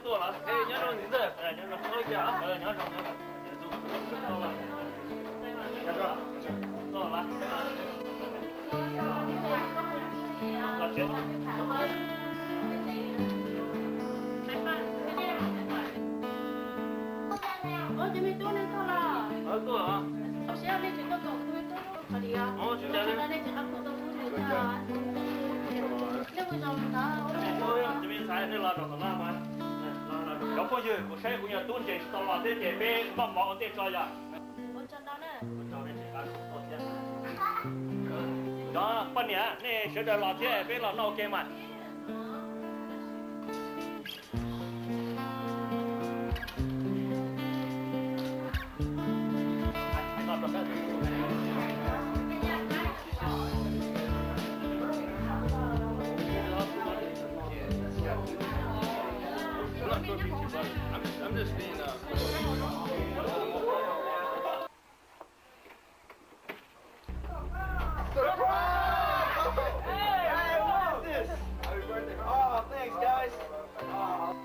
Tuaj los, nyob zoo ntxiv ntxawg, nyob zoo, nyob zoo. Ua, cov me tub nej tuaj los? Tuaj los. Tsis yog nej tsis tuaj kom kuv me tub qhov diav, nej tsis qab kuv tuaj tub nej tag. Nej ua zoo ntawd. Cov me ntxhais nej los rau tom no mas. Cov phooj ywg, kuv saib kuv nyuag tub ntses tsis tau los thiab ces peb npaj mov ua ntej tso yom. Cov poj niam nej sawv daws los thiab peb los noj ua ke mas. I'm, I'm just being, uh, Surprise! Hey, what is this? Happy birthday. Oh, thanks, guys. Oh.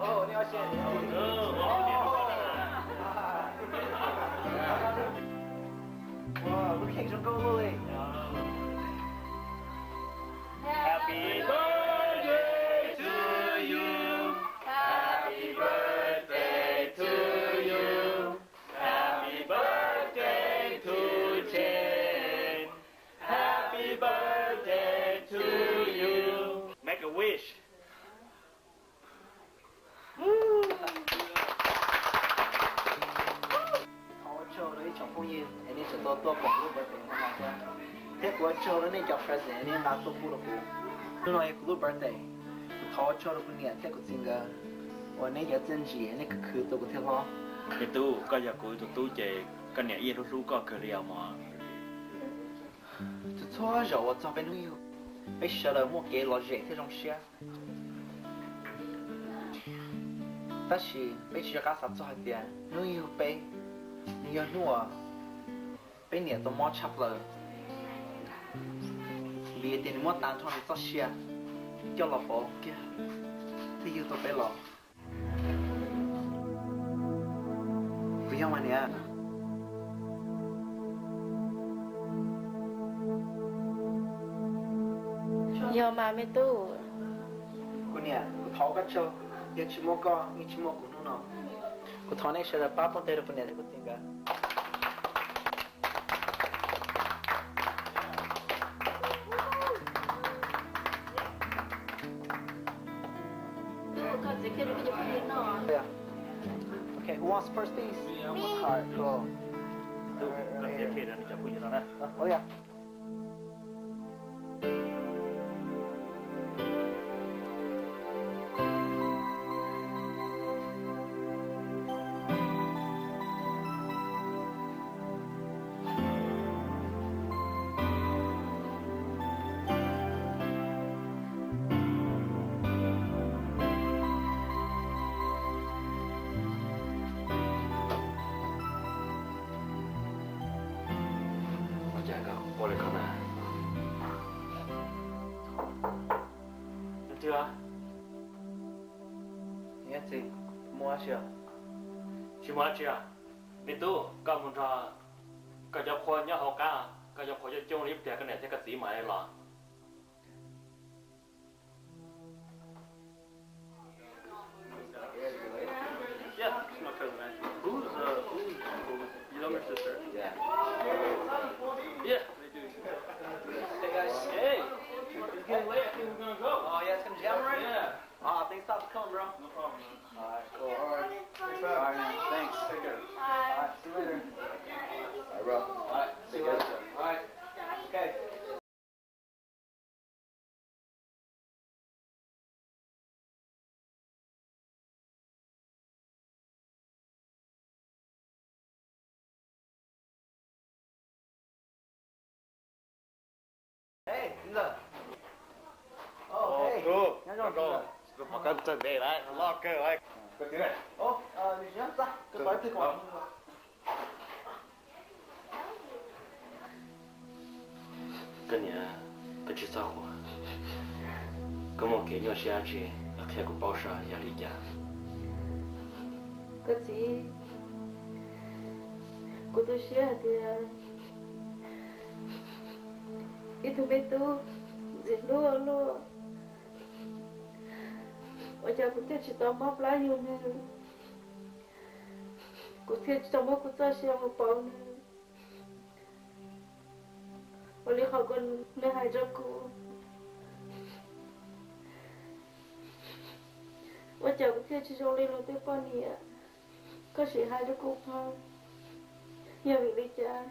Oh, 你要谢谢。Wow, lub cake zoo nkauj li. Happy birthday to you. Happy birthday to you. Happy birthday to Chen. Happy birthday to you. Make a wish. Thov ua tsaug rau ib tsoom phooj ywg es nej tseem tau tuaj koom lub birthday no thiab. Thiab kuv ua tsaug rau nej cov present nej nqa tuaj pub rau kuv. Hnub no yog kuv lub birthday, kuv thov ua tsaug rau kuv niam thiab kuv txiv nkawd uas neb yuav txiaj ntsig nej khwv khwv tu kuv thiaj hlob. Me tub, koj yog kuv tus tub ces koj niam yeej hlub hlub koj kawg li os mog. Txhua txhua zaus uas txog peb hnub yug, peb sawv daws muaj kev lom zem thiab zoo siab. Tab sis peb tsis nco qab xav txog hais tias hnub yug peb, nws yog hnub uas peb niam tau mob tshaj plaws, vim tias nws muab tag nrho nws txoj sia coj los pauv kiag thiaj yug tau peb los. Puas yog mas niam? Yog mas me tub. Kuv niam, kuv thov koj tsaug, yog tsis muaj koj yeej tsis muaj kuv hnub no. Kuv thov nej sawv daws pab pub nteg rau kuv niam thiab kuv txiv nkawd. Yeah. Okay, who wants first piece? Me. All right, cool. All right, right here. Oh, yeah. Ua cas koj ua li ko na? Tus twg? Txiv, muaj dab tsi os? Tsis muaj dab tsi os. Me tub, koj mus nrog koj cov qhua nyob hauv qab, koj cov qhua coob coob li ib pliag koj niam thiab koj txiv mam li los. Yeah, she's my cousin, actually. Who's, uh, who's, you know her sister? Yeah. Yeah, they do. Hey, guys. Hey. It's getting late. I think we're gonna go. Oh, yeah, it's gonna jam already? Yeah. Ah, thanks a lot for coming, bro. No problem, man. All right, cool. All right. Thanks, man. Thanks. Take care. All right, see you later. All right, see you later. All right. Okay. Ê, Txiv Ntxawm. Ồ, ê, nyob zoo Txiv Ntxawm. Tus pom koj txawm ntev lawm, loj kawg lawm. Ồ, nws tsis nyob txaj, koj tos ib pliag kom. Koj niam, Koj tsis txhob quaj, koj muaj kev nyuaj siab dab tsi qhia kuv paub saib yog li cas. Koj txiv, kuv tu siab hais tias ib tug me tub ntxim hlub ua luaj, ua cas kuv thiaj tsis tau mob plab yug nws, kuv thiaj tsis tau muab kuv txoj sia mus pauv nws. Ua li qhov uas nws hais rau kuv, ua cas kuv thiaj tsis zoo li luag tej poj niam? Koj sim hais rau kuv qhov, yog vim li cas?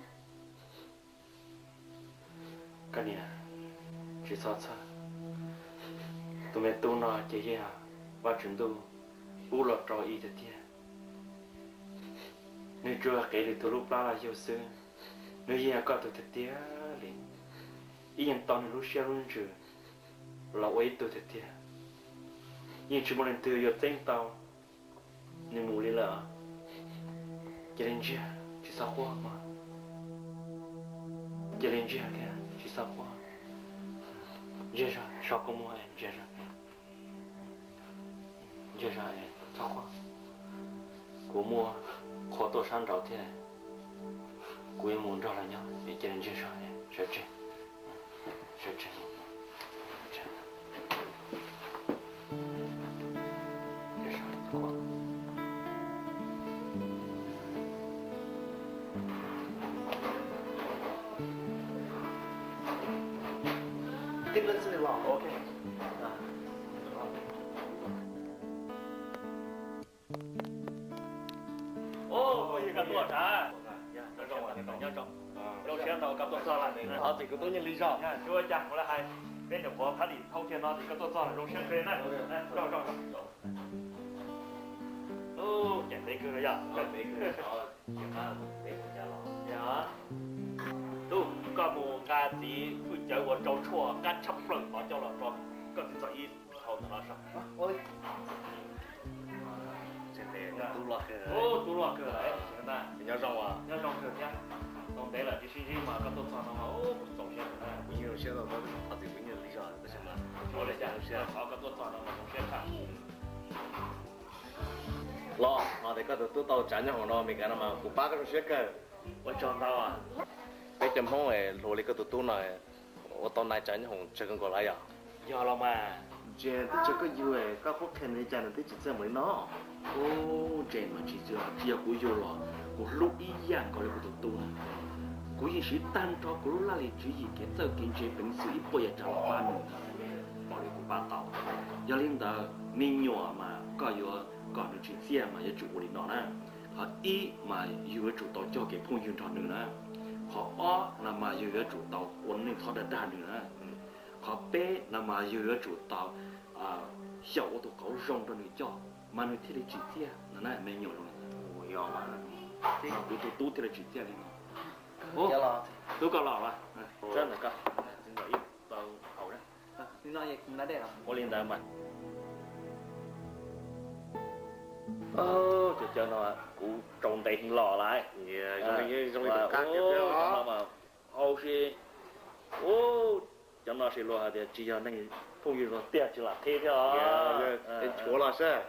Koj niam, tsis txhob txhawj. Tus me tub no ces yeej yog Vajtswv ntuj pub los rau ib tiag tiag. Nws tsuas qev lwm tus lub plab los yug xwb, nws yeej yog koj tug tiag tiag li. Ib yeej tau nws lub siab lub ntsws los ua ib tug tiag tiag. Yeej tsis muaj leej twg yuav txeeb tau nws mus li lawm. Cia li ntsiag, tsis txhob quaj mog. Cia li ntsiag thiab, tsis txhob quaj. Ntsiag zog, so koj muag, ntsiag zog. Ntsiag zog, txhob quaj. Kuv muaj qhua tuaj sab nraud thiab, kuv yuav mus nrog lawv nyob, cia li ntsiag zog, sawv tsees. Sawv tsees. Tib pliag xwb los, ok. Ua li koj tuaj sav, nyob zoo, zoo siab ntau koj tuaj txog lawm. Thov txim kuv tub nyob li zog. Tsis ua cas, kuv lam hais peb nyuam qhuav phab dim thauj kiag no ces koj tuaj txog lawm, zoo siab kawg na. Zoo, zoo. Ub, cem peb kawg yog. Tub, koj mus nqa txiv hwj cawv uas rau tshuaj qab tshaj plaws tod coj los rau koj txiv txog ib hau ntawm no saib. Tub loj kawg, nyob zoo, nyob zoo kawg thiab. Tau ntev lawm tsis sib ntsib mas koj tuaj txog no mas kuv txaus siab kawg na. Kuv yeej zoo siab tau, thov txim kuv nyob li zog tab sis mas zoo siab, thov koj tuaj txog no mas zoo siab tshaj. Los, no ces koj tus tub tau tsav nyob hauv no Meskas no mas kuv pab koj zoo siab kawg. Ua tsaug ntau. Peb cov Hmoob hluas li koj tus tub no ua tau nais tsav nyob hauv tsawg kawg nkaus lawm yog? Yog los mas. Ntshe twb tsis koj yug, koj qhuab qhia nws li cas nws twb tsis txawj mus li no. Ub, ntshe mas tsis, tsis yog kuv yug los kuv hlub ib yam nkaus li kuv tus tub na. Kuv yeej siv tag nrho kuv lub laj lim tswv yim kev txawj kev ntse peev xwm ib puas yam tsav los pab nws ntag, npaum li kuv pab tau. Yog li ntawd me nyuam mas koj yuav kom nws tsim txiaj mas yuav tsum ua li no na. Qhov ib mas yus yuav tsum tau coj kev phooj ywg nrog nws na. Qhov ob no mas yus yuav tsum tau ua neej txhob dag dag nws na. Qhov peb no mas yus yuav tsum tau xyaum ua tus qauv zoo rau nws coj mas nws thiaj li tsim txiaj no na me nyuam. Kuv tus tub thiaj li tsim txiaj li no. Tub koj los, ua li ntawd mas. Cov cawv no kuv rau ntev heev los lawm. Cov no mas hau si, cov no sis luag hais tias tsis yog neeg phooj ywg luag tiag tsis lam qhib thiab os. Tshuav los seb.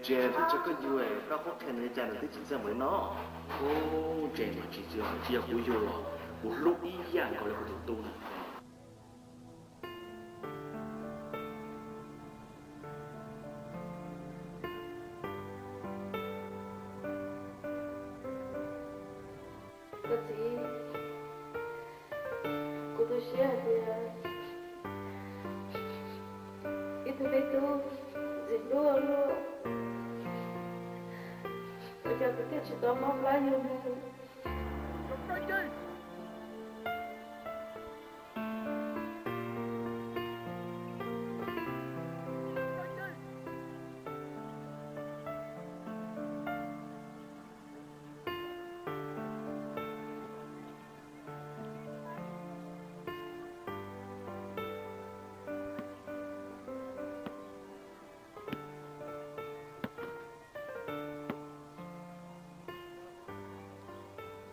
Ntshe twb tsis koj yug, koj qhuab qhia nws li cas nws twb tsis txawj mus li no. Ub, ntshe mas tsis, tsis yog kuv yug los kuv hlub ib yam nkaus li kuv tus tub na. Koj txiv, kuv tu siab hais tias ib tug me tub ntxim hlub ua luaj, ua cas kuv thiaj tsis tau mob plab yug nws.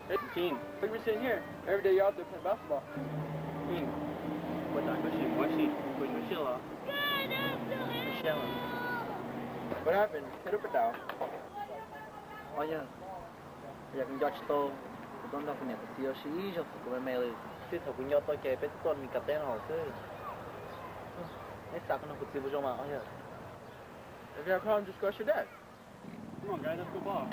Hey, Gene, look who's sitting here. Every day you're out there playing basketball. Gene, ua cas koj tsis muaj ib si, koj yuav siab los? Siab los? What happened? Qhia rau peb tau. Os yog, yog kuv nco tsis tau, kuv tuaj nrog kuv niam kuv txiv ua si ib zaug thaum kuv me me li. Twb thaum kuv nco tau ces peb twb tuaj Mes Kas teb no xwb. Neb xav kuv nrog kuv txiv ua zoo mas os yog. If you have a problem, just go ask your dad. Come on, guys, let's go ball.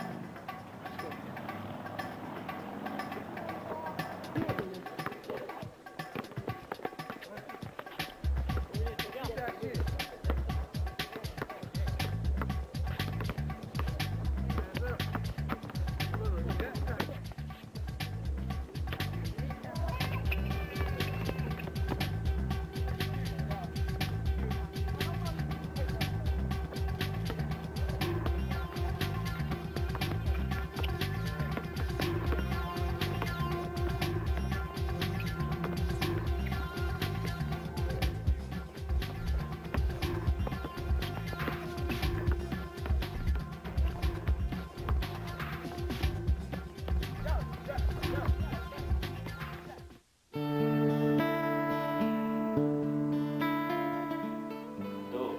Tub,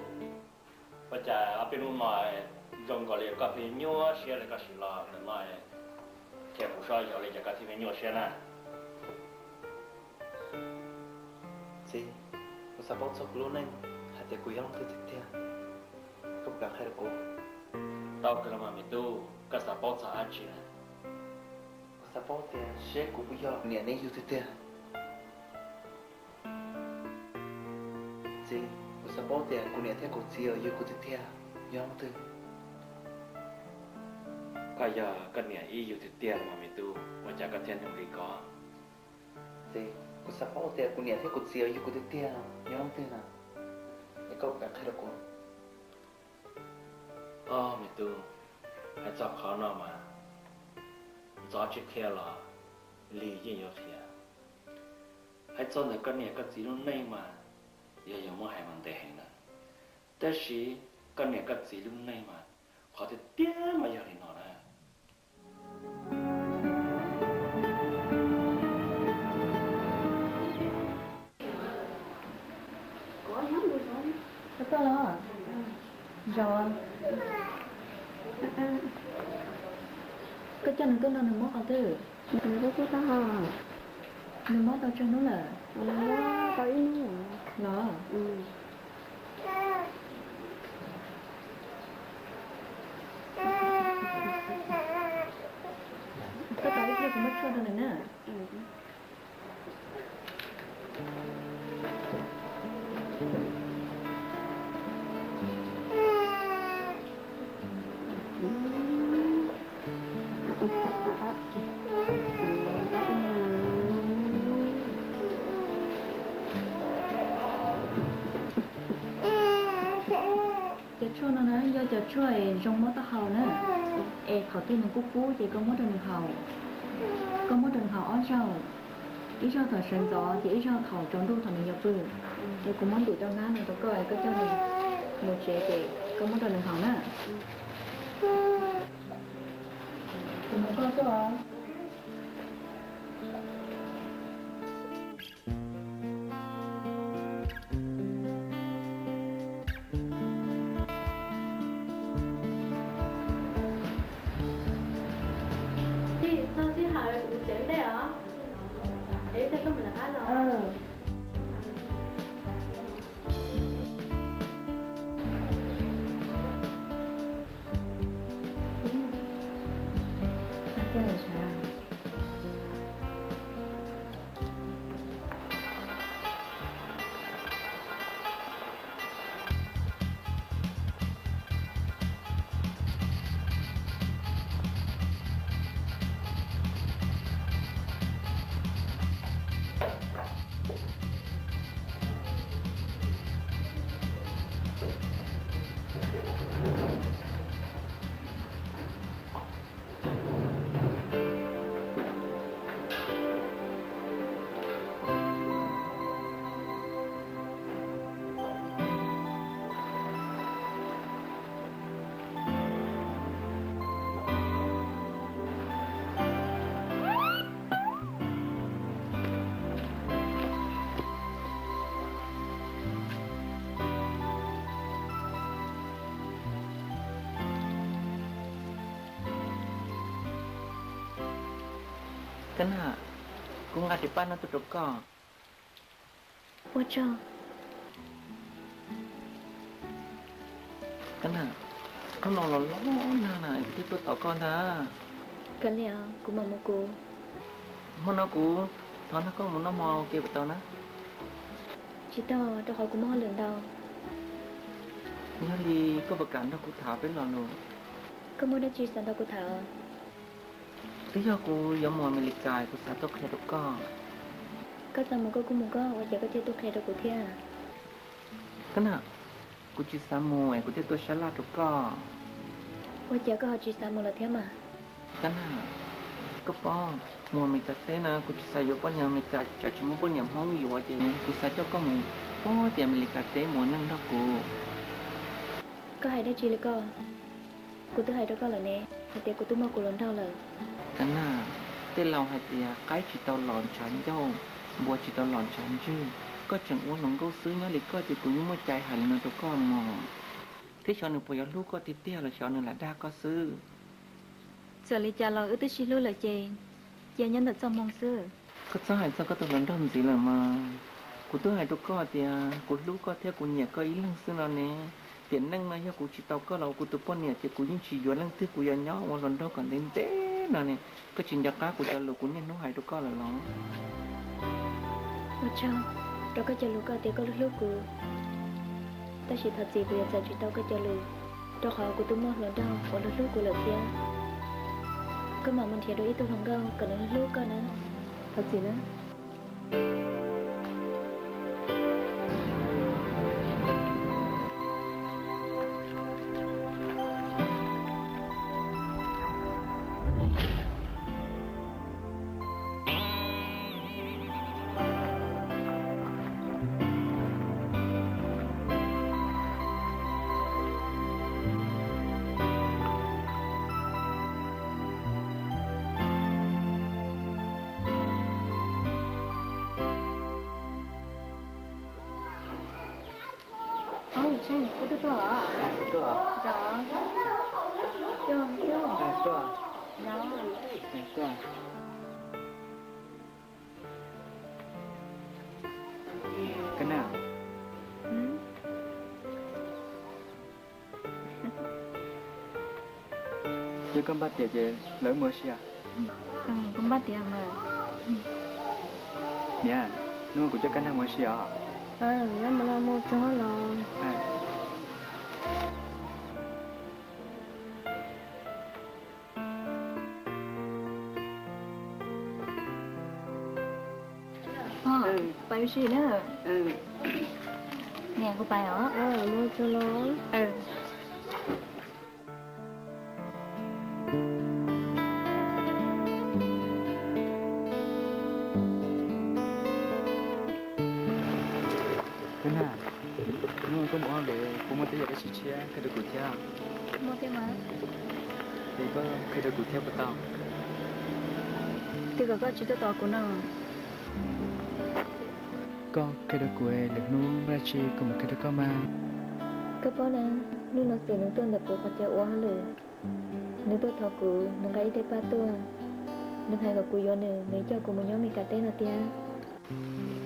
ua cas ob peb hnub no zoo nkaus li koj pheej nyuaj siab li koj siv los ntawm no, ces kuv so yog li cas koj thiaj pheej nyuaj siab na? Txiv, kuv xav paub txog kuv lub neej hais tias kuv yog leej twg tiag tiag. Koj puas kam qhia rau kuv? Tau kawg los mas me tub, koj xav paub txog dab tsi na? Kuv xav paub tias seb kuv puas yog niam neb yug tiag tiag. Txiv, kuv xav paub tias kuv niam thiab kuv txiv uas yug kuv tiag tiag yog leej twg? Koj yog koj niam ib yug tiag tiag los mas me tub, ua cas koj thiaj nug li ko? Txiv, kuv xav paub tias kuv niam thiab kuv txiv uas yug kuv tiag tiag yog leej twg na, es koj puas kam qhia rau kuv? Os me tub, hais txog qhov no mas ntxov tsis qhia los lig yeej yuav qhia. Hais txog ntawm koj niam koj txiv lub neej mas yog yuav muab hais mas ntev heev na. Tab sis koj niam koj txiv lub neej mas qhov tiag tiag mas yog li no na. Koj tuaj los? Zaum, koj coj nws tuaj no nws mob qhov twg? Nws mob tau tsawg hnub lawm? Nws mob tau ib hnub los? Koj tos ib pliag kuv muab tshuaj rau nws na. Cov tshuaj no na yog cov tshuaj es zoo mob taub hau na, es thaum twg nws kub kub ces koj muab rau nws haus. Koj muab rau nws haus ob zaug, ib zaug thaum sawv ntxov ces ib zaug thaum tsaus ntuj thaum nws yuav pw. Es kuv muab ntim rau hnab no rau koj, koj coj nws mus tsev ces koj muab rau nws haus na. Kuv mus koj tuaj. Txog sij hawm kuv tsev ntej os, es ib pliag koj mus lawm qab los. Kab Nag, kuv nqa ris paj no tuaj rau koj. Ua tsaug. Kab Nag, hnub no los los nag na, kuv twb tuaj tos koj ntag. Kav liam, kuv mam mus kuv. Hmo no kuv thov nrog koj mus noj hmo ua ke puas tau na? Tsis tau, rau qhov kuv muaj hauj lwm ntau. Yog li koj puas kam nrog kuv tham peb lo lus? Koj muaj dab tsi xav nrog kuv tham? Twb yog kuv yuav mus Amelikas, kuv xav tuaj qhia rau koj. Koj xav mus koj kuj mus koj, ua cas koj thiaj tuaj qhia rau kuv thiab? Kab Nag, kuv tsis xav mus es kuv thiaj tuaj sab laj rau koj. Ua cas koj ho tsis xav mus lawm thiab mas? Kab Nag, koj paub, mus Amelikas teb na, kuv tsis xav yuav poj niam Amelikas, tsam tsis muaj poj niam Hmoob yuav ces kuv xav coj koj mus puag tim Amelikas teb mus ua neej nrog kuv. Koj hais dab tsi li koj? Kuv twb hais rau koj lawm ne, hais tias kuv twb muaj kuv hluas nraug lawm. Kab Nag, tej laus hais tias qaib tsis tau los ntshav ncauj, npua tsis tau los ntshav ntswg. Koj tseem ua hluas nkauj xwb, nyob li koj ces kuv yeej muaj cai hais li no rau koj mog. Thiab xyov nws puas yuav hlub koj tiag tiag los xyov nws lam dag koj xwb. Txawm li cas los wb twb sib hlub lawm ces cia nyob ntawm txoj hmoo xwb. Koj txhob hais txog koj tus hluas nraug ntxiv lawm mas. Kuv twb hais rau koj tias kuv hlub koj thiab kuv nyiam koj ib leeg xwb no ne. Tiam neej no yog kuv tsis tau koj los ua kuv tus poj niam ces kuv yeej tsis yuav leej twg, kuv yuav nyob ua hluas nraug kom ntev ntev no ne. Koj tsis nco qab kuv cov lus kuv niaj hnub hais rau koj lawm los? Ua tsaug rau koj cov lus, koj tias koj hlub hlub kuv. Tab sis thov txim kuv yuav txais tsis tau koj cov lus, rau qhov kuv twb muaj hluas nraug uas hlub hlub kuv lawm thiab. Koj mam mus nrhiav dua ib tug hluas nkauj kom nws hlub hlub koj na. Thov txim na. Ov, Tsheej, koj twb tuaj os? Tuaj. Tuaj. Tuaj. Koj na, yog koj npaj tiam ces los wb mus ua si os. Koj npaj tiam mas. Niam, hnub no kuv coj Kab Nag mus ua si os. Mus los mus txog los. Pais ua si na. Niam, kuv pais os. Mus txog los. Kab Nag, hnub no koj mus ua hauj lwm puas muaj tej yam dab tsi tshiab qhia rau kuv thiab? Muaj thiab mas. Es koj qhia rau kuv thiab puas tau? Twb kom koj tsis tuaj tos kuv no. Koj qhia rau kuv, lwm hnub muaj dab tsi kuv mam qhia rau koj mas. Koj paub na, hnub no Xwm nws tuaj ntawm kuv qhov chaw ua hauj lwm. Nws tuaj thov kuv, nws nqa ib daim paj tuaj. Nws hais kom kuv yuav nws, nws coj kuv mus nyob Mes Kas teb no tiag.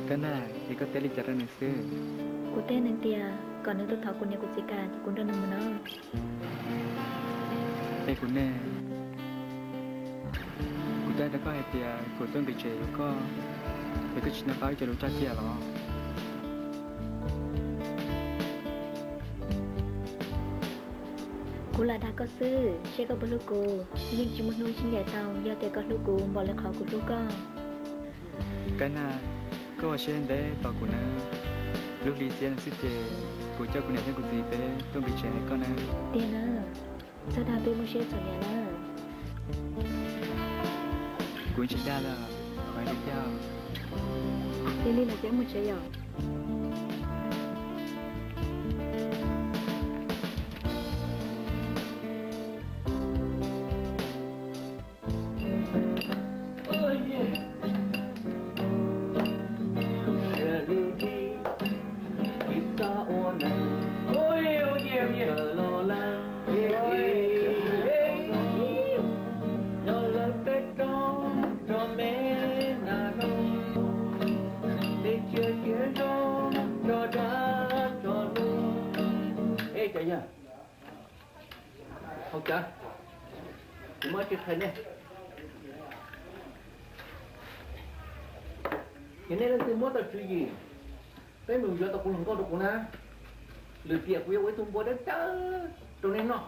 Kab Nag, es koj teb li cas rau nws xwb? Kuv teb nws tias kom nws tuaj thov kuv niam kuv txiv kam ces kuv nrog nws mus no. Es kuv ne, kuv twb hais rau koj hais tias kuv tuaj nqis tsev yuav koj, es koj tsis nco qab wb cov lus tso cia los? Kuv lam dag koj xwb, seb koj puas hlub kuv. Yeej tsis muaj hnub sib ncaim tau yog tias koj hlub kuv npaum li qhov kuv hlub koj. Kab Nag, koj ua siab ntev tos kuv na. Lub hli xiab no xwb ces kuv coj kuv niam thiab kuv txiv peb tuaj nqis tsev hais koj na. Tiag na, txhob dag peb muaj siab txom nyem na. Kuv tsis dag lawm, kuv hais tiag tiag. Yog li lawm ces mus tsev yom. Hauv cawv, kuv muab tsis qhia nej. Yog nej leej twg muab tau tswv yim, peb mus yuav tau kuv hluas nkauj rau kuv na. Lwm tiam kuv yuav ua ib tug npua dawb dawb rau nej noj.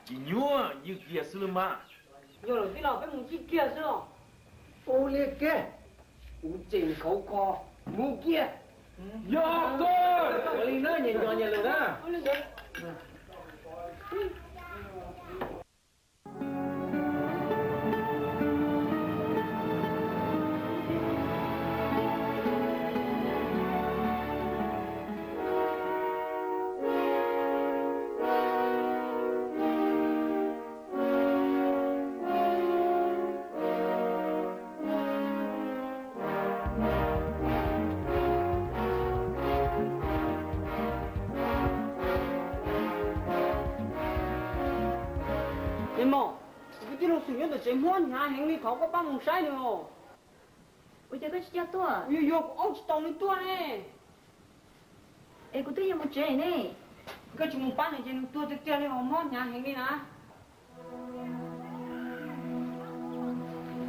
Tsis nyuaj, ywj kiag xwb los mas. Yog lawm tij laug, peb mus ncig kiag xwb los. Ua li kiag, kuv tseem khauv kho, mus kiag. Yog kawg, ua li na, nyias nco nyias lus na. Niam mos, kuv tus tij laug Xwm nyob tom tsev mob hnyav heev li, thov koj pab mus saib nws os. Ua cas koj tsis coj tuaj? Yog yog kuv aub tsis tau nws tuaj ne. Es kuv twb yuav mus tsev ne. Koj tsis mus pab nws ces nws tuag tiag tiag li os, mob hnyav heev li na.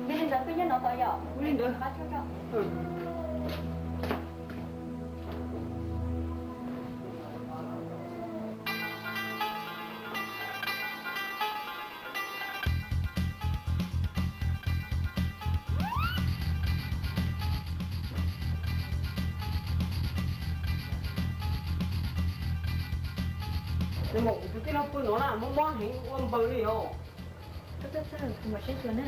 Yog li ntawd peb nyob no tos yom. Ua li ntawd. Niam mos, kuv tus tij laug pw no na, mob mob heev ua npaws li os. Koj tuaj txog kuv mam saib xyuas na.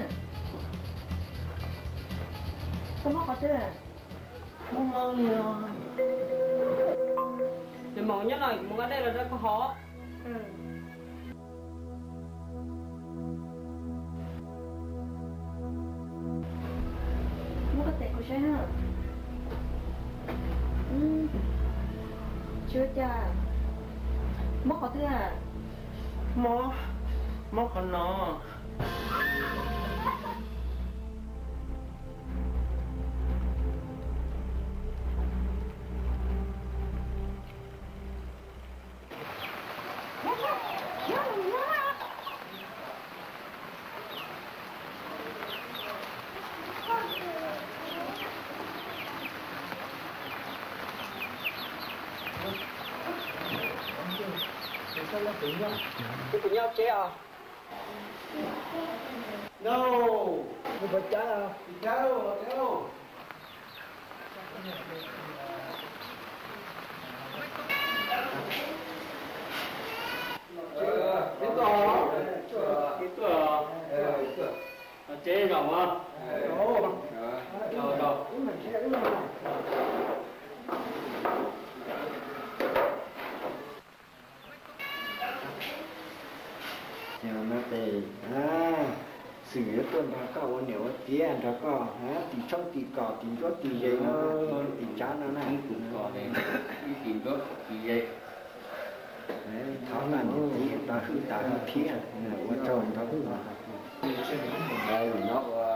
Koj mob qhov twg? Mob mob li os. Niam mos, nyob no kuv muab koj dej los rau koj haus. Muab koj tes kuv saib na. Tsis ua cas. Mob qhov twg a? Mob, mob qhov no. Tus nyob tsev os. No, mus pov cab os. Pov cab os. Peb tuaj, peb tuaj. Tsev zaum mas. Zaum, zaum. Ces no ces Xwm yuav tuaj nrog koj ua niam ua txiv, nrog koj tim tshoob tim kos, tim ntsuab tim zes no, tim tsav no na. Ib tim ntsuab tim zes. Thov koj niam txiv tau hwj tas hwj thiab, ua tsaug ntau. Nim no ua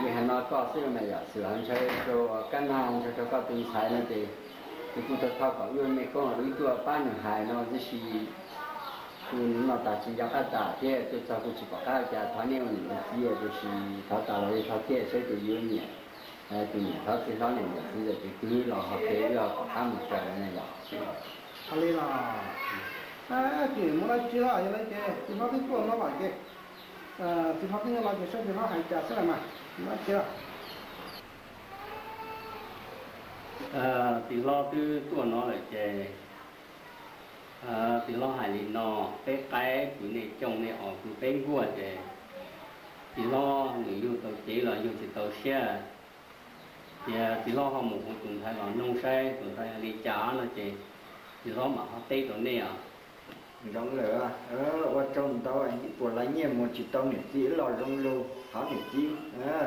li hais no koj xwb mas yom, Xwm los ntshaw rau Kab Nag, ntshaw rau koj tus ntxhais no ces, ces kuj tau thov kom wb ua mej koob los wb tuaj pab nws hais no, tiam sis kuv nim no tas tsis nco qab tas thiab tuaj txog kuj tsis pom qab cas, thov nej ua niam ua txiv tiam sis thov tas los yeej thov thiab saib tus yuav niam, tus niam thov txiv hlob niam niam txiv ntawm tus twg los ho qhia wb ho pom qab mus raws na yom. Ua li los, tsis muaj dab tsi los yog li ces txiv hlob twb tuaj no lawm ces, txiv hlob twb nyob no ces saib txiv hlob hais cas xwb los mas, tsis muaj dab tsi. Txiv hlob twb tuaj no lawm ces, txiv hlob hais li no, peb qaib kwv nej cooj nej os kwv peb nkuaj ces, txiv hlob nws yug tau cev los yug tsis tau siab. Ces txiv hlob ho mus hu tus ntxhais los noog saib tus ntxhais hais li cas no ces, txiv hlob mam ho teb rau nej os. Zoo lawm, ua tsaug ntau, ib puas lawv nyiaj mus tsis tau niam txiv los zoo lug, thov niam txiv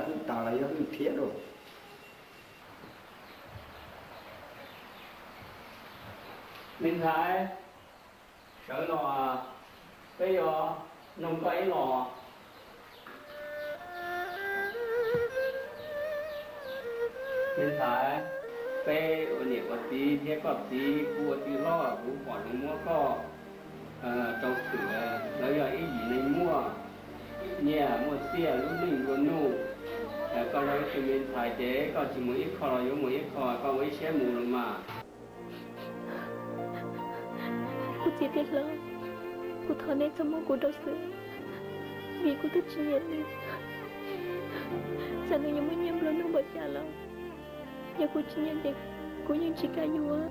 hwj tas los yuav hwj thiab lauj. Me ntxhais, sawv los, peb yuav noog koj ib los. Me ntxhais, peb ua niam ua txiv thiab koj txiv kuv ua txiv hlob kuv pom zoo muab koj rau khwm, lawv yog ib yim neeg muaj nyiaj muaj txiaj lub neej nplua nuj. Koj yog ib tug me ntxhais ces koj tsis mus ib qho los yuav mus ib qho, koj ua ib siab mus los mas. Kuv txiv tij hlob, kuv thov nej txhob muab kuv rau xwb, vim kuv twb tsis nyiam nws. Txawm nws yuav muaj nyiaj nplua nuj npaum cas los, yog kuv tsis nyiam ces kuv yeej tsis kam yuav.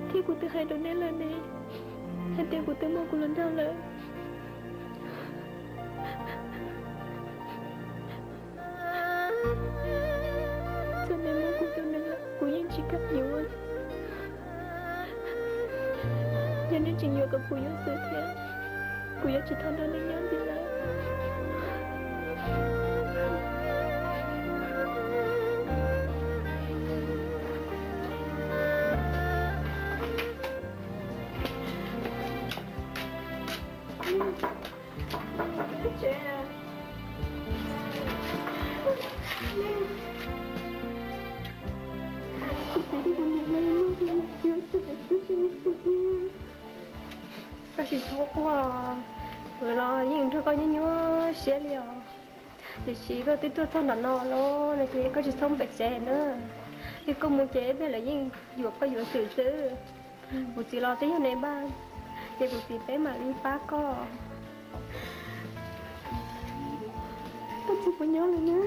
Thiab kuv twb hais rau neb lawm ne, hais tias kuv twb muaj kuv hluas nraug lawm. Txawm neb muab kuv rau nws los kuv yeej tsis kam yuav. Yog neb tseem yuav kom kuv yuav xwb thiab, kuv yuav tsis tau nrog neb nyob ntxiv lawm. Koj tsis txhob quaj, kuv los yeej nrog koj nyuaj nyuaj siab li os. Tiam sis koj twb tuaj txog ntawm no lawm no ces koj tsis txhob mus pem tsev na. Yog koj mus ces ib pliag lawv yeej yuam koj yuav xwm xwb. Kuv txiv los twb yog neeg npaj, ces kuv txiv peb mam li pab koj. Koj txiv puas nyob lawm na?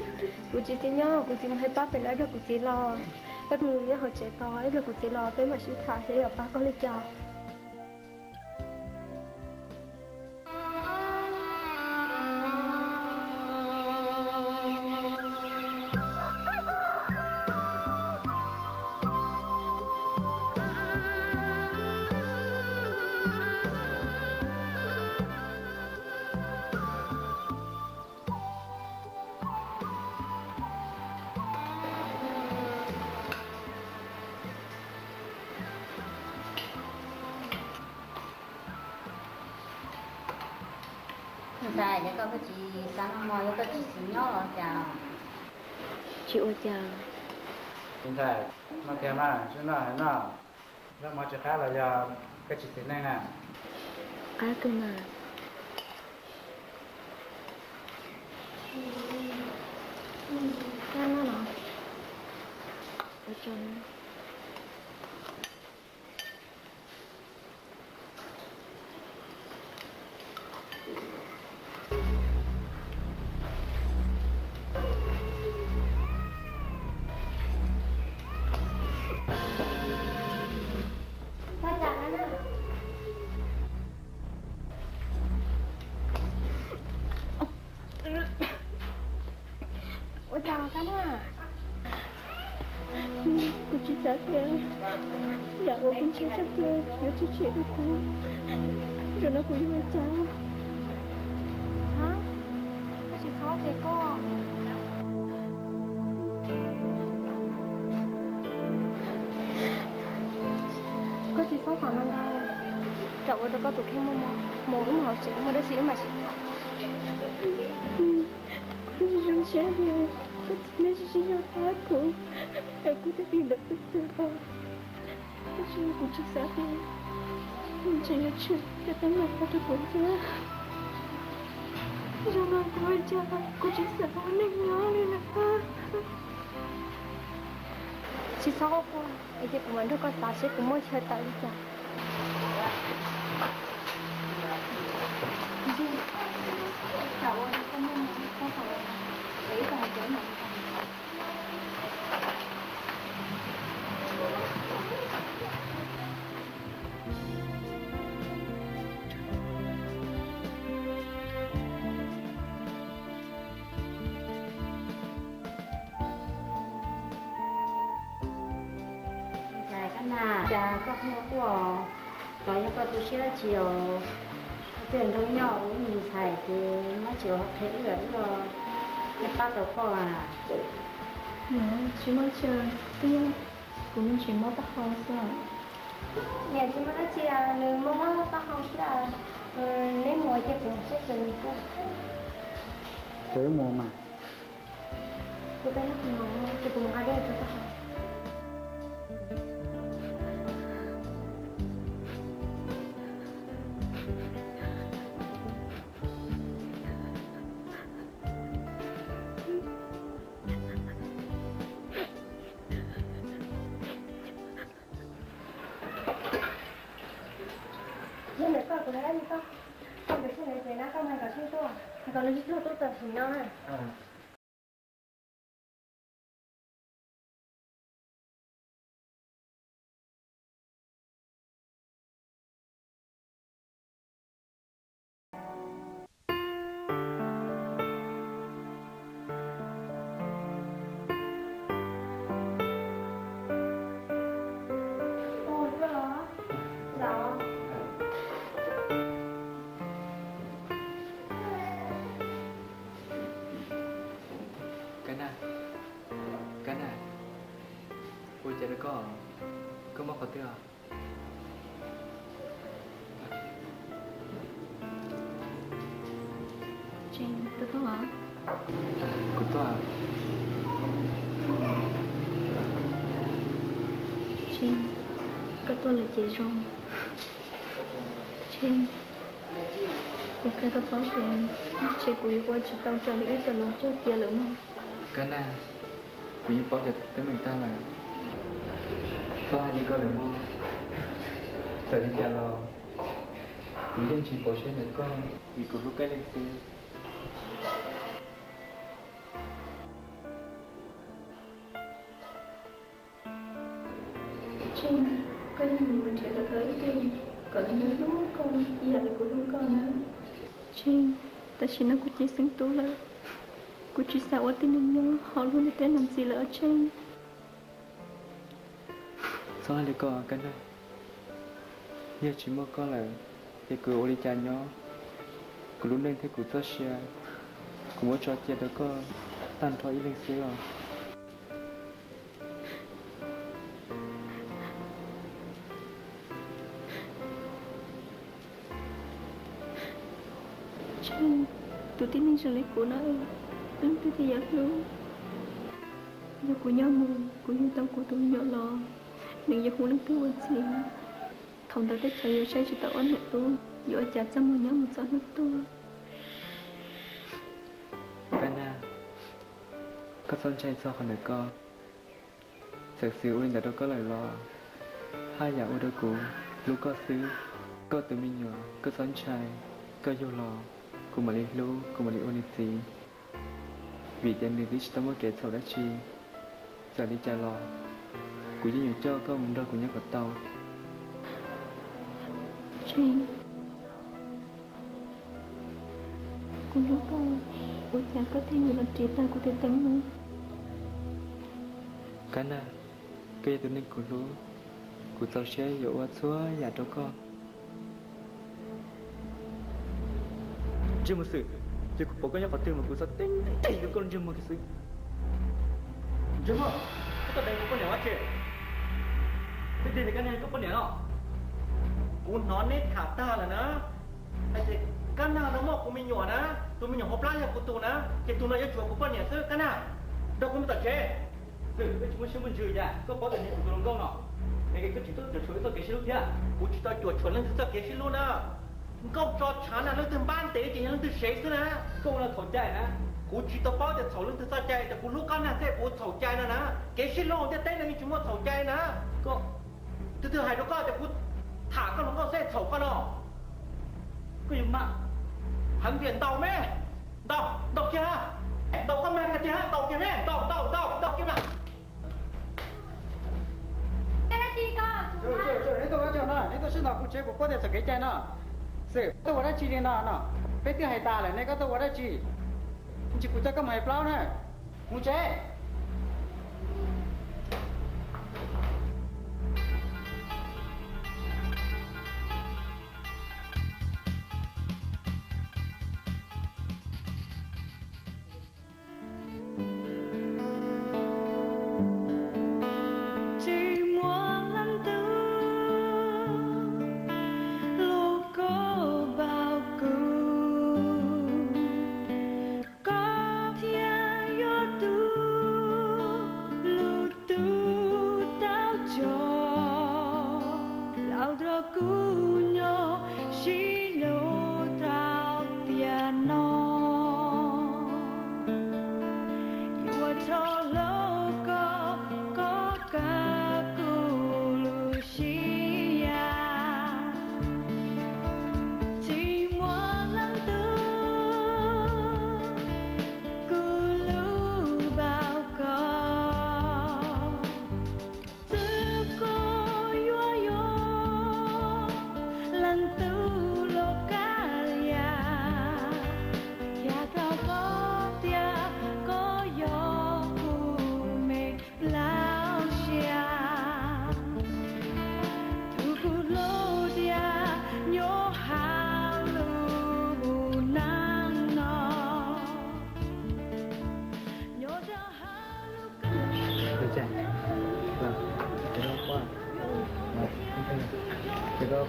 Kuv txiv tsis nyob, kuv txiv mus hais pab pem lawv nrog kuv txiv los. Peb mus nyob hauv tsev tos ib pliag kuv txiv los peb mam sib tham seb yuav pab koj li cas. Ntxhais, yog koj tsis xav noj mov, yog koj tsis xav nyob los cas? Tsis ua cas. Ntxhais, noj kiag mas, tsis noj hais noj. Zaub mov tsis qab los yog koj tsis xis neej na? Qab kawg mas. Qab no los? Ua tsaug. Ua cas kab na? Kuv tsis xav tias yam uas kuv ntshaw tshaj plaws yuav tshwm sim rau kuv. Zaum no kuv yuav ua cas? Koj tsis txhob ces koj, koj tsis txhob tham no ntag. Rau ua rau koj tus kheej muaj mob, mus wb mus hauv tsev muaj dab tsi wb mam sib tham. Kuv tsis zoo siab li, koj txiv neej tsis sib zog pab kuv, es kuv thiaj li ntawm tus twg os. Tab sis kuv tsis xav tias nws tseem yuav tshwm cov teeb meem no rau kuv thiab. Zaum no kuv ua cas kuv tsis xav ua neej nyob li lawm. Tsis txhob quaj, es cia kuv mam nrog koj xav seb kuv muab chaw tawm li cas. Ntxhais, koj na, cas koj ho quaj, los yog koj tu siab dab tsi os? Koj tseem nrog nyob ua ib ntxhais ces muab tsis ua qhia wb los wb los pab tau koj a. Tsis muaj chaw, twb yog kuv me ntsis mob taub hau xwb. Niam tsis muaj dab tsi, nws mob mob taub hau xwb. Neb mus ua cia kuv saib xyuas nws puas. Ces wb mus mas. Kuv peb hnub kuv mus, ces kuv mus nqa dej rau koj haus. Koj, kuv hais li koj, koj mus txog tsev na, koj mus hais kom Tsheej tuaj, hais kom nws tsis txhob tuaj tam sim no na. Kab Nag, Kab Nag, ua cas rau koj, koj mob qhov twg os? Tsees, koj tuaj os? Kuv tuaj. Tsees, koj tuaj lawm ces zoo. Tsees, kuv qhia koj paub tias ntshe kuv yuav ua tsis tau raws li wb cov lus cog cia lawm mog. Kab Nag, kuv yeej paub cov teeb meem tag lawm. Txhob hais li koj lawm mog. Txawm li cas los kuv yeej tsis pauv siab ntawm koj vim kuv hlub koj ib leeg xwb. Tsees, koj yeej mus nrhiav tau ib tug kom nws hlub hlub koj ib yam li kuv hlub koj na. Tsees, tam sim no kuv cev xeeb tub lawm, kuv tsis xav ua tib neeg nyob hauv lub ntiaj teb no ntxiv lawm os Tsees. Txhob hais li koj Kab Nag, yog tsis muaj koj lawm ces kuv ua li cas nyob? Kuv lub neej thiab kuv txoj sia, kuv muab tso cia rau koj tag nrho ib leeg xwb os. Tsees, tus tib neeg zoo li kuv no, leej twg thiaj yuav hlub? Yog kuv nyob mus kuv yug tau kuv tus me nyuam los nws yuav hu leej twg ua txiv? Thaum ntawd teb chaws yuav saib tsis taus ob niam tub, yuav ua cas txaj muag nyob mus txog hnub tuag? Kab Nag, koj txhob ntshai txog qhov ntawd koj. Txawm xwv ua li ntawd rau koj lawm los haj yam ua rau kuv hlub koj xwb. Koj tus me nyuam koj txhob ntshai, koj yug los kuv mam li hlub, kuv mam li ua nws txiv. Vim tias nws twb tsis tau muaj kev txhaum dab tsi. Txawm li cas los kuv yeej yuav coj koj mus nrog kuv nyob kom tau. Tsees, kuv hlub koj, ua cas koj thiaj yuav los ris tag kuv tus teev no? Kab Nag, koj yog tus neeg kuv hlub, kuv txaus siab yuav ua txhua yam rau koj. Ntsej muag xwm, ces kuv pom koj nyob qhov twg mas kuv xav teb nrig rau koj lub ntsej muag kiag xwb. Ntsej muag, koj tuaj deev kuv poj niam dab tsi? Twb tiag tias Kab Nag yog koj poj niam no. Kuv hnov neb tham tag lawm na, hais tias Kab Nag no muaj kuv me nyuam na, tus me nyuam hauv plab yog kuv tus na, ces tus no yuav tsum yog kuv poj niam xwb Kab Nag. Nrog kuv mus tom tsev. Xwm, koj tsis muaj siab muaj ntsws cas, koj paub tias niag kuv tus hluas nkauj no, es koj tsis tau cuam tshuam wb txoj kev sib hlub thiab. Kuv tsis tau cuam tshuam leej twg txoj kev sib hlub na. Nkauj tso tshav na, leej twg npab ntev ces yog leej twg sev xwb na. Koj ua no txhaum cai na. Kuv tsis tau paub tias txhaum leej twg txoj cai, tias kuv hlub Kab Nag thiaj kuv txhaum cai no na. Kev sib hlub ntiaj teb no yeej tsis muaj txhaum cai na. Koj, tus twg hais rau koj tias kuv tham koj hluas nkauj xwb txhaum koj no? Koj yuav mam heev tias ntaus me, ntaus, ntaus kiag, ntaus koj mag kiag tiag, ntaus kiag me, ntaus, ntaus, ntaus, ntaus kiag mas. Neb tuaj ua dab tsi no? Neb tuaj sib ntaus kuv tsev kuv paub tias txhaum kev cai no. Xwm, koj tuaj ua dab tsi li no no? Peb twb hais tas lawm ne, koj tuaj ua dab tsi? Ntsis kuv coj koj mus hais plaub na. Mus tsev. Tsis muaj leej twg hlub koj npaum kuv, koj thiaj yog tus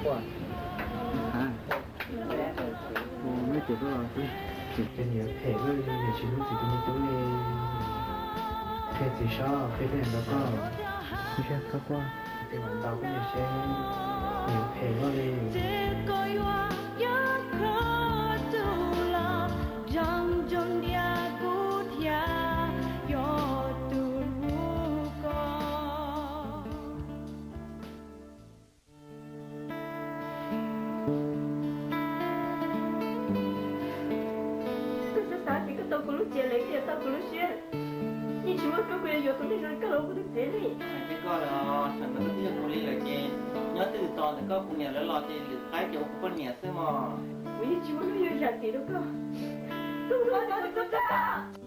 Ua, niam phem lawm, niam tsis hlub txiv tus me tub li. Qhia txiv Saub, qhia tej niam ntaus koj, qhia tej niam ntaus koj niam seb, niam phem loj li. Koj xav xav ces koj tau kuv lub cev lawm thiaj tau kuv lub siab. Yeej tsis muaj hnub kuv yuav yuav tus neeg zoo li koj los ua kuv tus txiv li. Hais tias koj los sawv ntxov koj twb yog kuv li lawm ces nyob twj ywm tos ntawm koj kuv niam lawv los ces lwm qaib ces ua kuv poj niam xwb mog. Kuv yeej tsis muaj hnub yuav zam kev rau koj. Koj ua koj tus koj tag.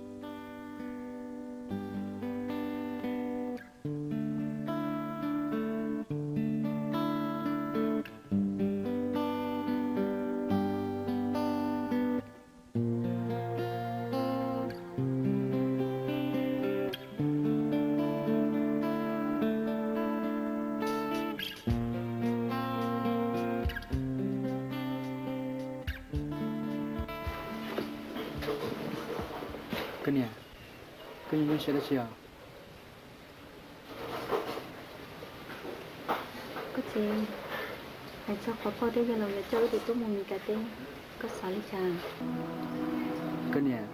Koj niam, koj yeej nyuaj siab dab tsi os? Koj txiv, hais txog qhov phauj thiab yawg laus yuav coj wb tus tub mus Meskas teb, koj xav li cas? Koj niam,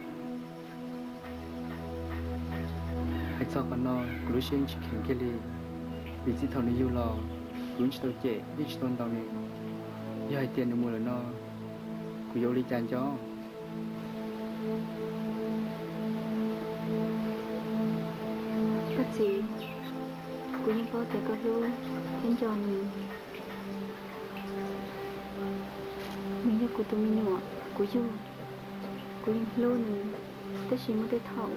hais txog qhov no kuv lub siab yeej tsis kheev kiag li, vim txij thaum nws yug los kuv yeej tsis tau cem yeej tsis tau ntaus nws. Yog hais tias nws mus lawm no, kuv yuav ua li cas nco? Koj txiv, kuv yeej paub tias koj hlub thiab nco nws. Nws yog kuv tus me nyuam, kuv yug, kuv yeej hlub nws. Tab sis muaj tej thaum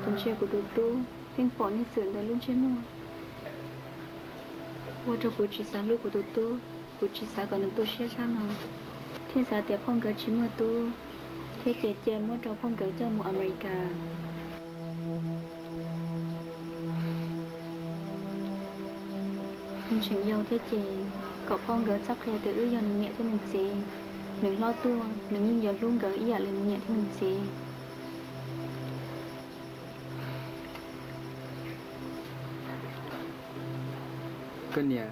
kuv ntsia kuv tus tub pheej pom niag Xwm ntawd lub ntsej muag, ua rau kuv tsis xav hlub kuv tus tub, kuv tsis xav kom nws tu siab zaj no, thiaj xav tias phauj nkawd tsis muaj tub thiab ces cia muab rau phauj nkawd coj mus Amelikas. Nws tseem yau thiab ces kom phauj nkawd txhob qhia tias wb yog nws niam thiab nws txiv. Nws hlob tuaj nws yeej yuav hlub nkawd ib yam li nws niam thiab nws txiv. Koj niam,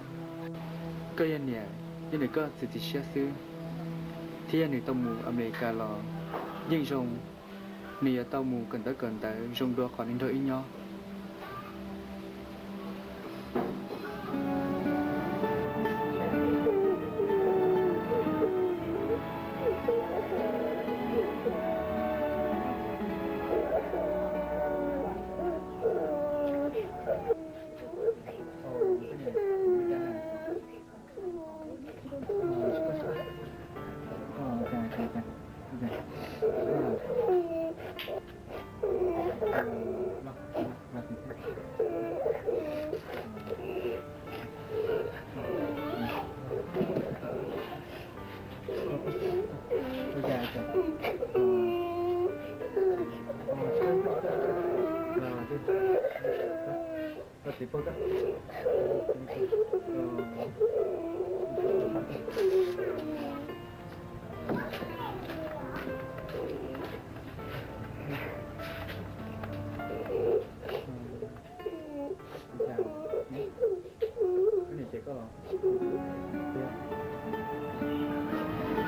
koj yog niam, yog nws koj txiav txim siab xwb, thiab yog nws tau mus Amelikas los yeej zoo, nws yuav tau mus kawm ntawv kawm ntawv zoo dua qhov nws nrog wb nyob.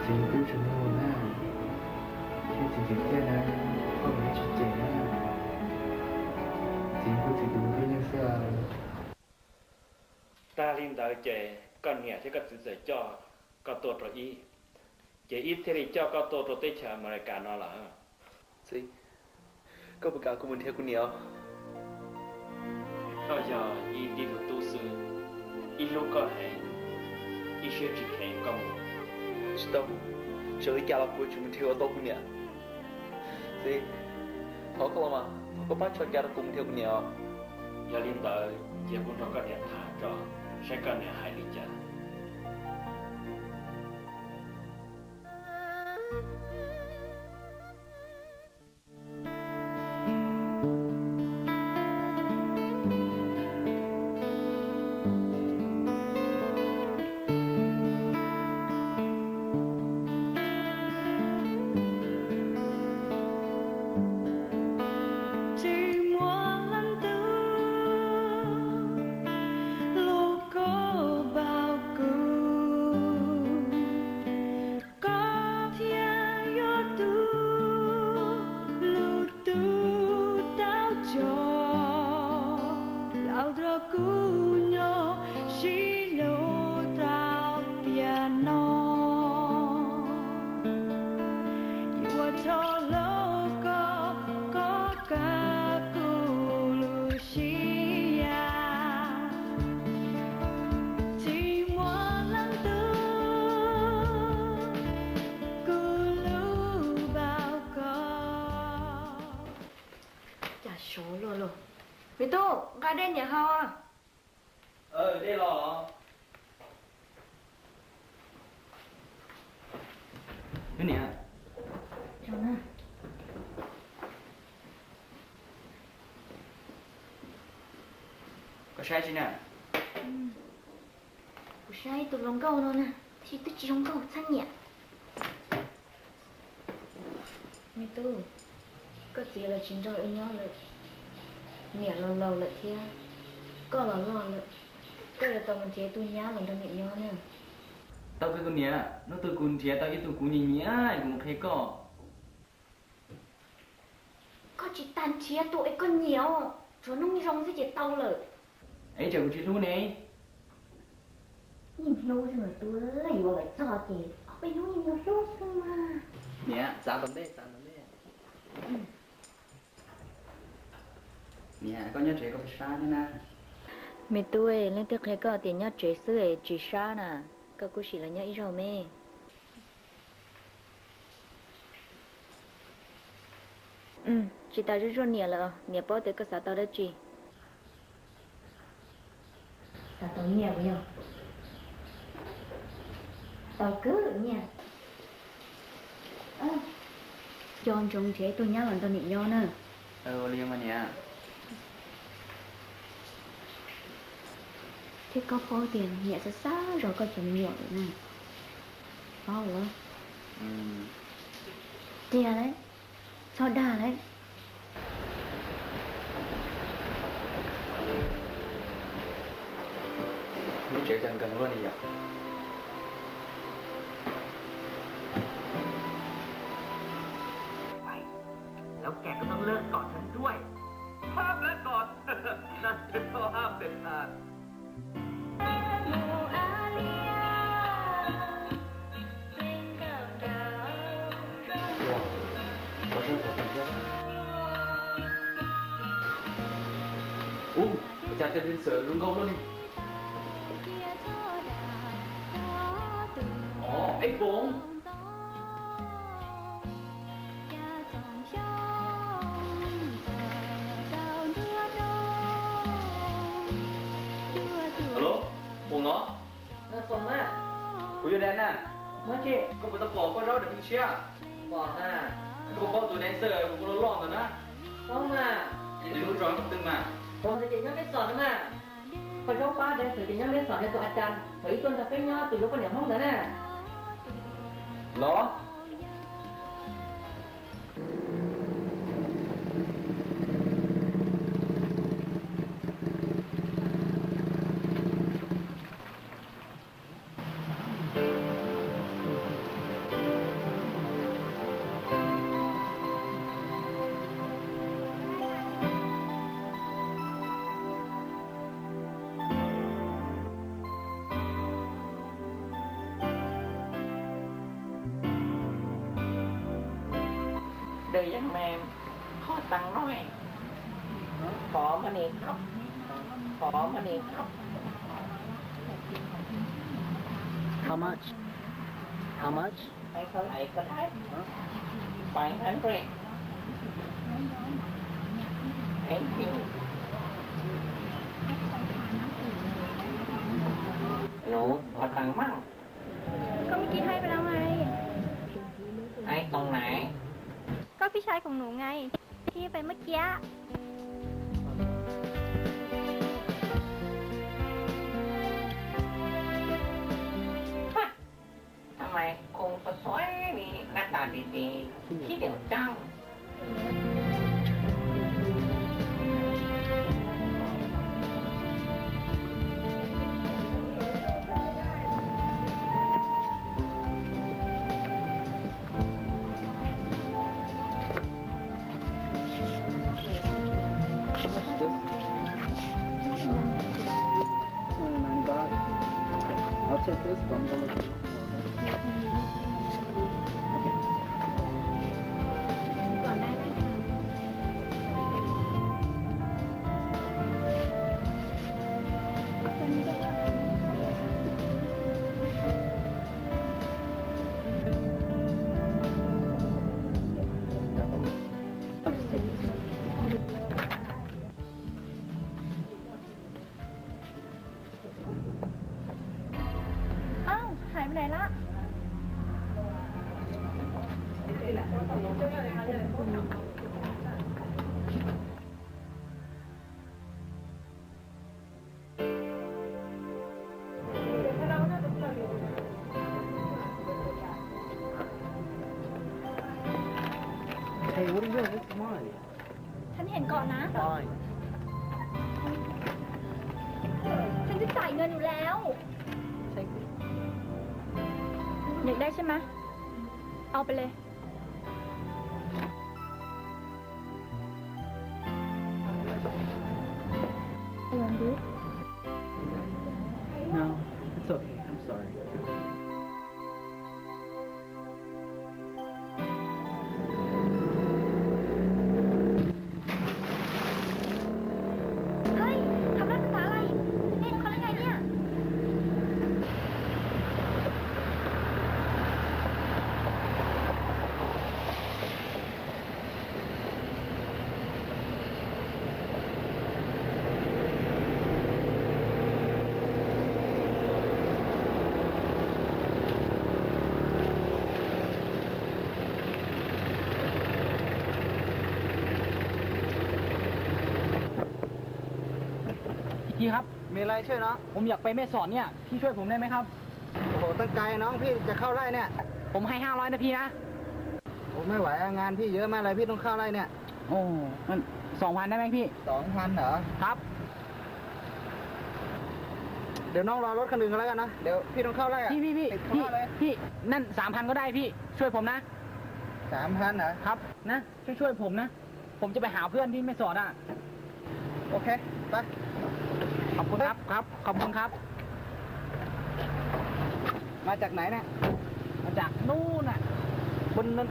Txiv, kuv tsis mus na, thiab txiv txiv tiag na, koj mus yeej tsis cem na. Txiv, kuv txiv tus ntxub neeg xwb. Tag li ntawd ces koj niam thiab koj txiv txawm coj koj tuaj rau ib, ces ib thiaj li coj koj tuaj rau teb chaws Amelikas no lawm. Txiv, koj puas kam kuv mus nrhiav kuv niam? Koj yog ib tug tub xwb, ib hlub koj heev, ib siab tsis kheev koj mus. Tsis tau, txawm li cas los kuv yuav tsum mus nrhiav kom tau kuv niam. Txiv, thov koj los mas, thov koj pab tso cai rau kuv mus nrhiav kuv niam os. Yog li ntawd cia kuv nrog koj niam tham tso, saib koj niam hais li cas. Me tub, nqa dej niam haus. Dej los. Niam, koj saib tsi na? Kuv saib tus hluas nkauj no na, tab sis twb tsis zoo nkauj txhab niam. Me tub, koj txiv los tsis nrog wb nyob lawm, niam los laus lawm thiab, koj los loj lawm, koj yuav tau mus nrhiav tus nyab los nrog niam nyob na. Tau kawg kuv niam, hnub twg kuv nrhiav tau ib tug kuv nyiam nyiam kuv mus qhia koj. Koj tsis tas nrhiav tus es koj nyiam os, tsuav hnub zoo xwb ces tau lawm. Es tsam kuv tsis hlub ne? Yeej hlub xwb mas tub, yuav lawm txog ces ob peb hnub yeej yuav hlub xwb mas. Niam, txav tom ntej, txav tom ntej. Niam, koj nyob tsev koj puas sab thiab na? Me tub, leej twg qhia koj tias nyob tsev xwb es tsis sab na? Koj kuj sim los nyob ib zaug me. Tsis tas zuj zuaj niam lawm, niam paub tias koj xav tau dab tsi. Xav tau nyiaj puas yog? Tau kawg nyiaj. Coj ntsoov nrhiav ib tug nyab los nrog niam nyob na. Ua li mas niam. Thiab koj paub tias niam xav xav zog koj cov me nyuam lawm na. Paub los? Tiag lauj, txhob dag lauj. Lub tsev cas nkees luaj li yom? Phải, lawv kẹt cái tấm lưới cột trắng ruồi. Khớp lưới cột. Đang trên kho ham tiền phạt. Ua, ua cas tej pej xeem zoo nkauj luaj li. Ov, ej Foom. Alo, Foom los? Foom na. Kuv yog Dan na. Koj puas tau pom koj zaub daim ntshiab? Pom na. Koj paub tus dancer kuv loj loj ntawd na? Paub mas. Nws lub zos mus twg mas? Foom ces nyob Meb Xom na mas. Koj zaub pab dancer ces nyob Meb Xom na, tus a cas thaum ub tuaj nrog peb nyob tus yuav poj niam Hmoob ntawd na. Los. Đừng dằn màn, khó tăng nói. Có money không? Có money không? How much? How much? Mấy cái này có đấy. Five hundred. Thank you. Alo, có tăng măng. Có mấy kia hayไปแล้วไง Hayตรงไหน ก็พี่ชายของหนูไง ที่ไปเมื่อกี้ Hah, sao mày không có xoáy đi, nát tàn đi thì khí điệu trăng. I'll take this one. Hey, what are you doing? This is mine. ฉันเห็นก่อนนะ Fine. ฉันจะจ่ายเงินอยู่แล้ว Take it. อยากได้ใช่ไหม เอาไปเลย No, it's okay. I'm sorry. เฮ้ย ทำหน้าภาษาอะไร เล่นเขาได้ไงเนี่ย พี่ครับ มีอะไรช่วยน้อง ผมอยากไปแม่สอดเนี่ย พี่ช่วยผมได้ไหมครับ โอ้โห ตั้งไกลน้อง พี่จะเข้าไร่เนี่ย ผมให้ห้าร้อยนะพี่นะ โอ้ ไม่ไหวอะ งานพี่เยอะมากเลย พี่ต้องเข้าไร่เนี่ย โอ้ งั้นสองพันได้ไหมพี่ สองพันเหรอ ครับ เดี๋ยวน้องรอรถคันอื่นกันแล้วกันนะ เดี๋ยวพี่ต้องเข้าไร่อะ พี่พี่พี่ ติดธุระเลย พี่ นั่นสามพันก็ได้พี่ ช่วยผมนะ สามพันเหรอ ครับ นะ ช่วยช่วยผมนะ ผมจะไปหาเพื่อนที่แม่สอดอ่ะ โอเค ไป ขอบคุณครับ ครับ ขอบคุณครับ มาจากไหนเนี่ย มาจากนู่นน่ะ บนนั้น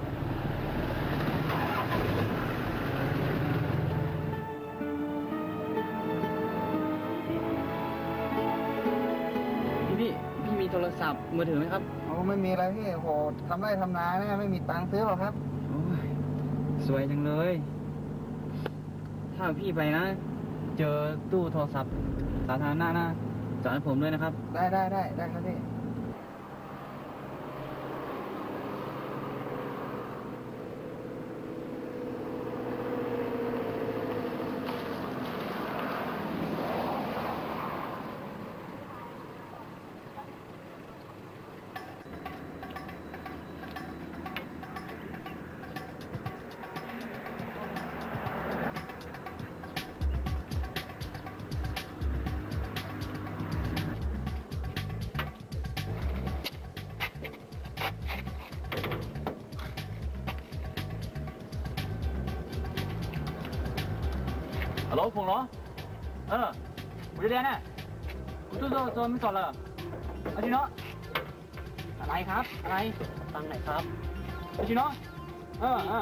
พี่พี่ พี่มีโทรศัพท์มือถือไหมครับ โอ้ ไม่มีอะไรพี่ โห ทำไร่ทำนาเนี่ย ไม่มีตังค์ซื้อหรอกครับ โอ้ย สวยจังเลย ถ้าพี่ไปนะ เจอตู้โทรศัพท์สาธารณะนะ จอดให้ผมด้วยนะครับ ได้ได้ได้ได้ครับพี่ Alo, Phùng los? Ơ, kuv cia li na. Kuv tuaj txog, txog Meb Xos lawm. Ua tsis no.อะไรครับ อะไร ตังค์ไหนครับ Ua tsis no. Ơ, ơ.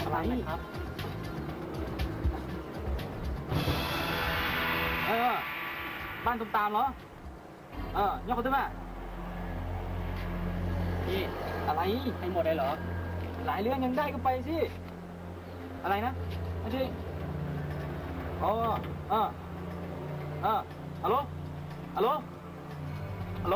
อะไรครับ Ơ, ơ. Ban tùng tàm los? Ơ, nyob qhov twg mas? Ê, อะไร ให้หมดเลยเหรอ หลายเรื่องยังได้ก็ไปสิ อะไรนะ ไม่ใช่ อ๋อ เออ เออ ฮัลโหล ฮัลโหล ฮัลโหล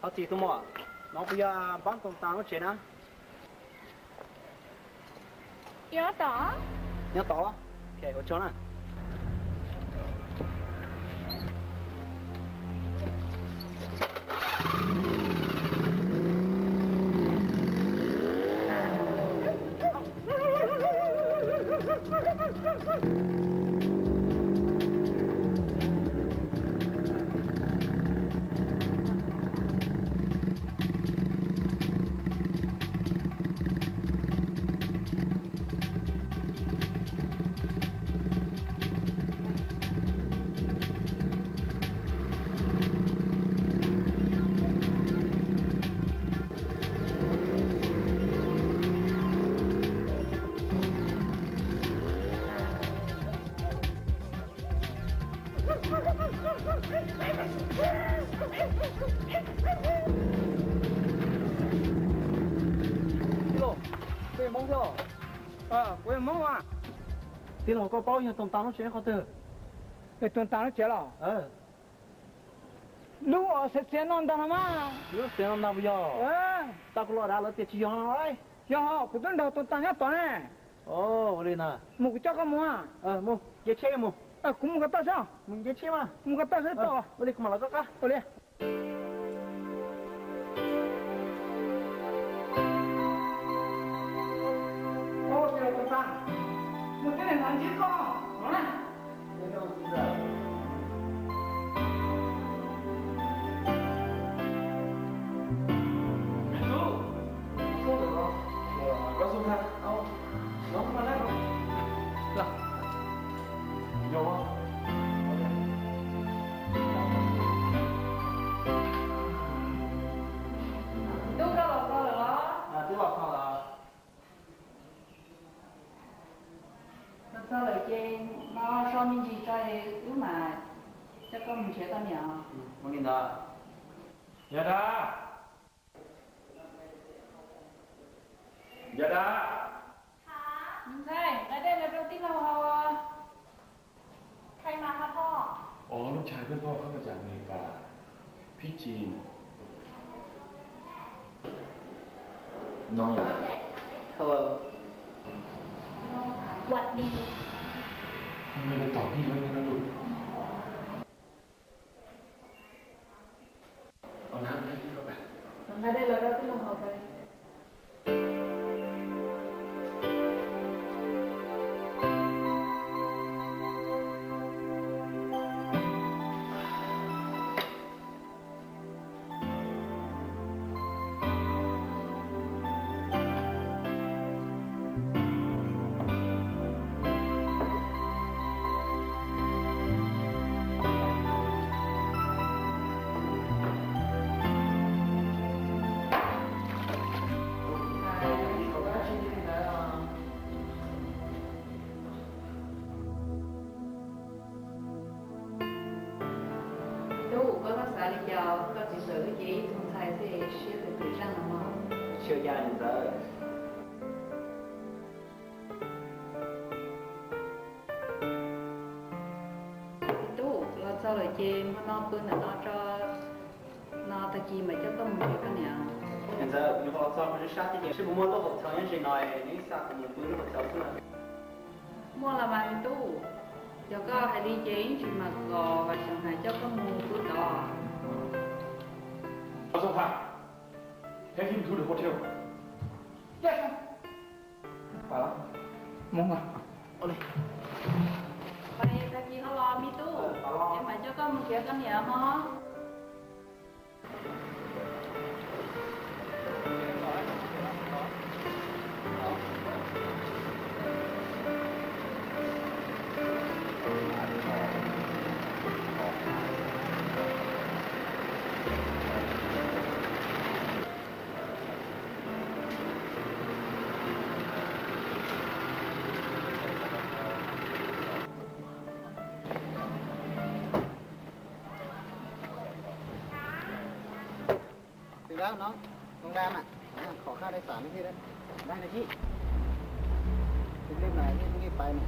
Thov txim tus muam, no kuv yog npab koom tas lub tsev na. Nyob tod. Nyob tod. Ok, ua tsaug na. Tij laug, koj yog Hmoob thiab? Kuv yog Hmoob as. Tij laug, koj paub yawg Tooj Tas lub tsev qhov twg? Yawg Tooj Tas lub tsev los? Lub uas xiav xiav no ntag los mas. Lub xiav no ntag puas yog? Tau kuv los dav lawv tias tsis yog no. Yog, kuv twb nrog Tooj Tas nyob tod ne. Ua li ntag. Mus kuv coj koj mus. Mus, nce tsheb mus. Kuv mus kom tau xwb. Mus nce tsheb mas. Mus kom tau xwb tau. Ua li kuv mam los koj qab. Ua li. Mus thiaj li hnov ntsib koj no na. Tub, koj los txog lawm los? Twb los txog lawm. Los txog lawm ces no so me ntsis tso, wb mam coj koj mus nrhiav koj niam. Ua li ntawd. Yawg Dab! Yawg Dab! Ntxhais, nqa dej los rau tij laug haus. Ov, lub tshais peb poj khawb ka cas me ka phib tsis no yom. Hello. Nws tom pib no lub. Nqa dej los rau tij laug haus. Tub, koj txhob xav li cas, koj txiv ntxawm wb ces ib tug ntxhais xwb siab twm twm zaj no mog. Tsis ua cas niam ntxawm. Tub, los txog lawm ces hmo no pw ntawm no tso, no tag kis mam coj koj mus nrhiav koj niam. Niam ntxawm, kuv nyuam qhuav los txog kuv twb sab tib ces seb puas muaj lub hauv txhos nyob ze no, neb xa kuv mus pw lub hauv txhos xwb. Muaj los mas me tub, yog koj hais li ces ib ntsis mam kom Vam Xyooj Hais coj koj mus pw tod. Head him to the hotel. Yes, sir. Pais los. Mus mas. Pais tag kis ho los me tub, es mam coj koj mus nrhiav koj niam mog. Từ đó nó, con ram à, à, khỏi khá đây tả nó kia đấy. Đây này chị. Cái clip này, cái clip bay này.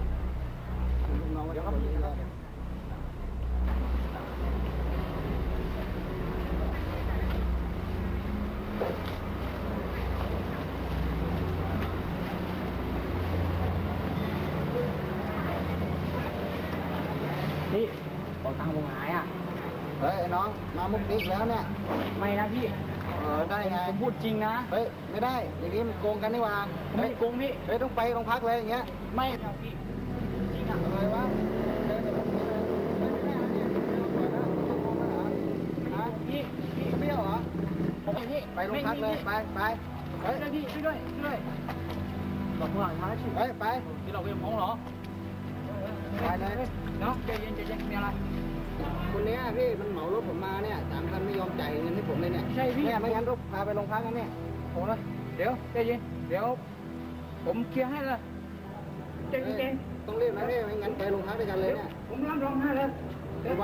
Nó có gì đâu. Ê, bảo tàng Quảng Ngãi à? Đấy, nó, nó mất tíchแล้วเนี่ย ไม่นะพี่ Ờ, đây này. ผมพูดจริงนะ Đấy, ไม่ได้ อย่างนี้มันโกงกันนี่หว่า ผมไม่ได้โกงพี่ เฮ้ย ต้องไปโรงพักเลยอย่างเงี้ย ไม่ครับพี่ จริงอะ อะไรวะ ฮะ พี่ พี่ เปรี้ยวเหรอ ผมพี่ ไปโรงพักเลย ไม่มีพี่ ไป ไป เฮ้ย ช่วยด้วยพี่ ช่วยด้วย ช่วยด้วย บอกผมหน่อยครับพี่ เฮ้ย ไป ที่เราไปฟ้องเหรอ ไปเลย น้องใจเย็นใจเย็นมีอะไร คนเนี้ยพี่มันเหมารถผมมาเนี่ยสามคันไม่ยอมจ่ายเงินให้ผมเลยเนี่ย ใช่พี่ เนี่ยไม่งั้นก็พาไปโรงพักนะเนี่ย โอ้ยเดี๋ยวใจเย็น เดี๋ยวผมเคลียร์ให้เลย ใจเย็น ต้องรีบนะพี่ ไม่งั้นไปโรงพักด้วยกันเลยเนี่ย ผมรับรองให้เลย เดี๋ยว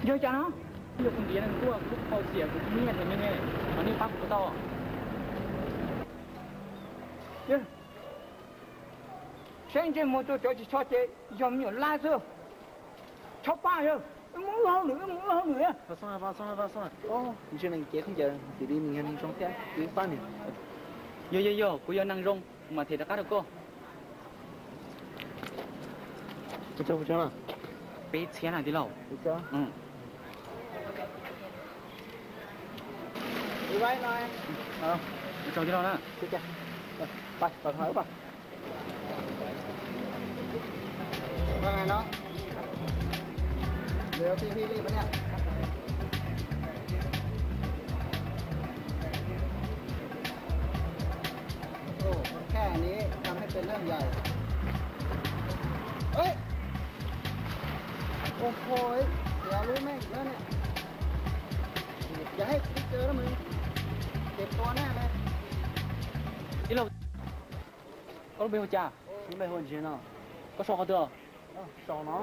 Yog cas no? Yog kuv ntiav nws tuaj kuv kho xiam kuv nyiaj ntawd me me, mas nej pab kuv puas tau? Saib ntsej muag tuaj cov tsis txhob ces yog me nyuam laj xwb. Txhob pab, wb mus wb hauj lwm, wb mus wb hauj lwm. Ntshe neeg cev khaub ncaws xws li nws yog neeg zoo thiab, wb pab nws. Yog yog yog, kuv yog neeg zoo, kuv mam them rov qab rau koj. Peb txhiab na tij laug. Tsaug tij laug na. Ồ, con khe này làmให้เป็นเรื่องใหญ่ เฮ้ย โอ้โห เสียรู้แม่งอีกแล้วเนี่ย อย่าให้กูเจอนะมึง เจ็บตัวแน่เลย Ib los, koj lub npe hu cas? Lub npe hu Ntsis no. Koj sau qhov twg? Sau no.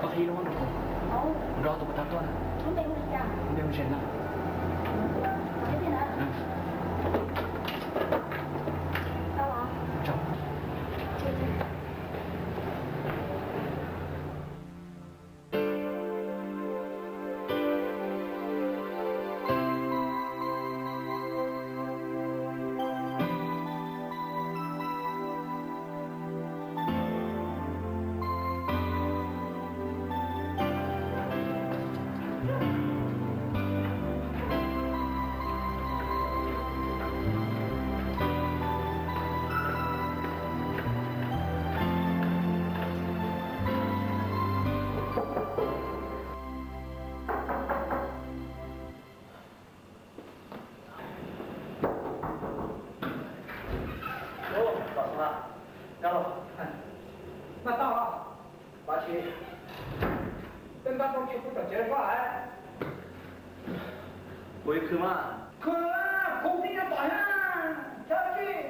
Koj qhib lub nroog, nrog tus pas tas tuaj na. Lub npe hu Zes na. Ua, Vam Xab, koj los. Npaj tau los? Pab tsis. Tej npaj tau tsis kuv tom tsev pab. Kuv yuav khwv mas. Khwv, kuv tib nyob tom thiab. Txhob tsis.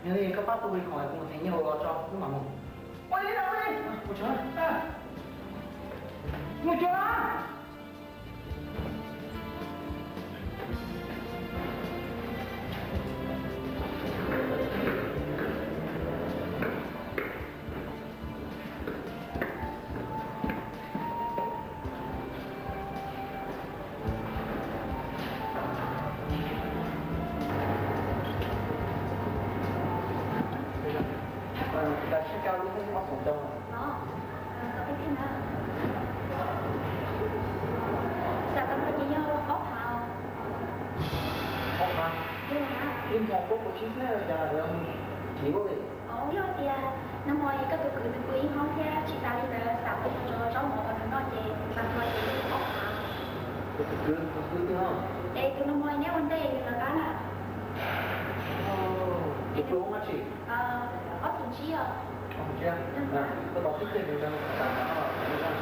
Yog li koj pab kuv ib qho kuv mus theb nyiaj ua los tso wb mam mus. Ua li, ua li. Mus tso. Mus tso. Tab sis koj lub neej ob peb xyoos. Xav tau npaum ces yog ob phav. Ob phav? Ib hmo puab puas tsib hnab cas txiv ua li? Yog tias nag hmo koj tus kwv nws pw ib hmos thiab tsis tas li ntawd xav ua zaub mov rau nws noj ces tag nrho ces ob phav. Tus kwv, tus kwv twg? Es tus nag hmo neb ua ntej nws lawv qab na. Tus kwv ua dab tsi? Ob tug ntsib os. Ob tug ntsib? Koj tau tib teg nws rau nws tas tas.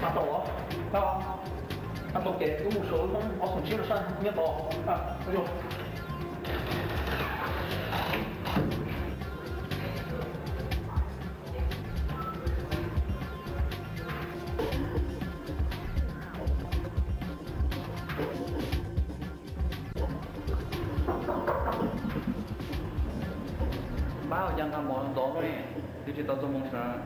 Tau, tau, tau ces wb mus suav wb muab ob tug tsib rau sab nyob tod. Pab ua cas nqa mov ntov ne, twb tsis tau txog moo sav.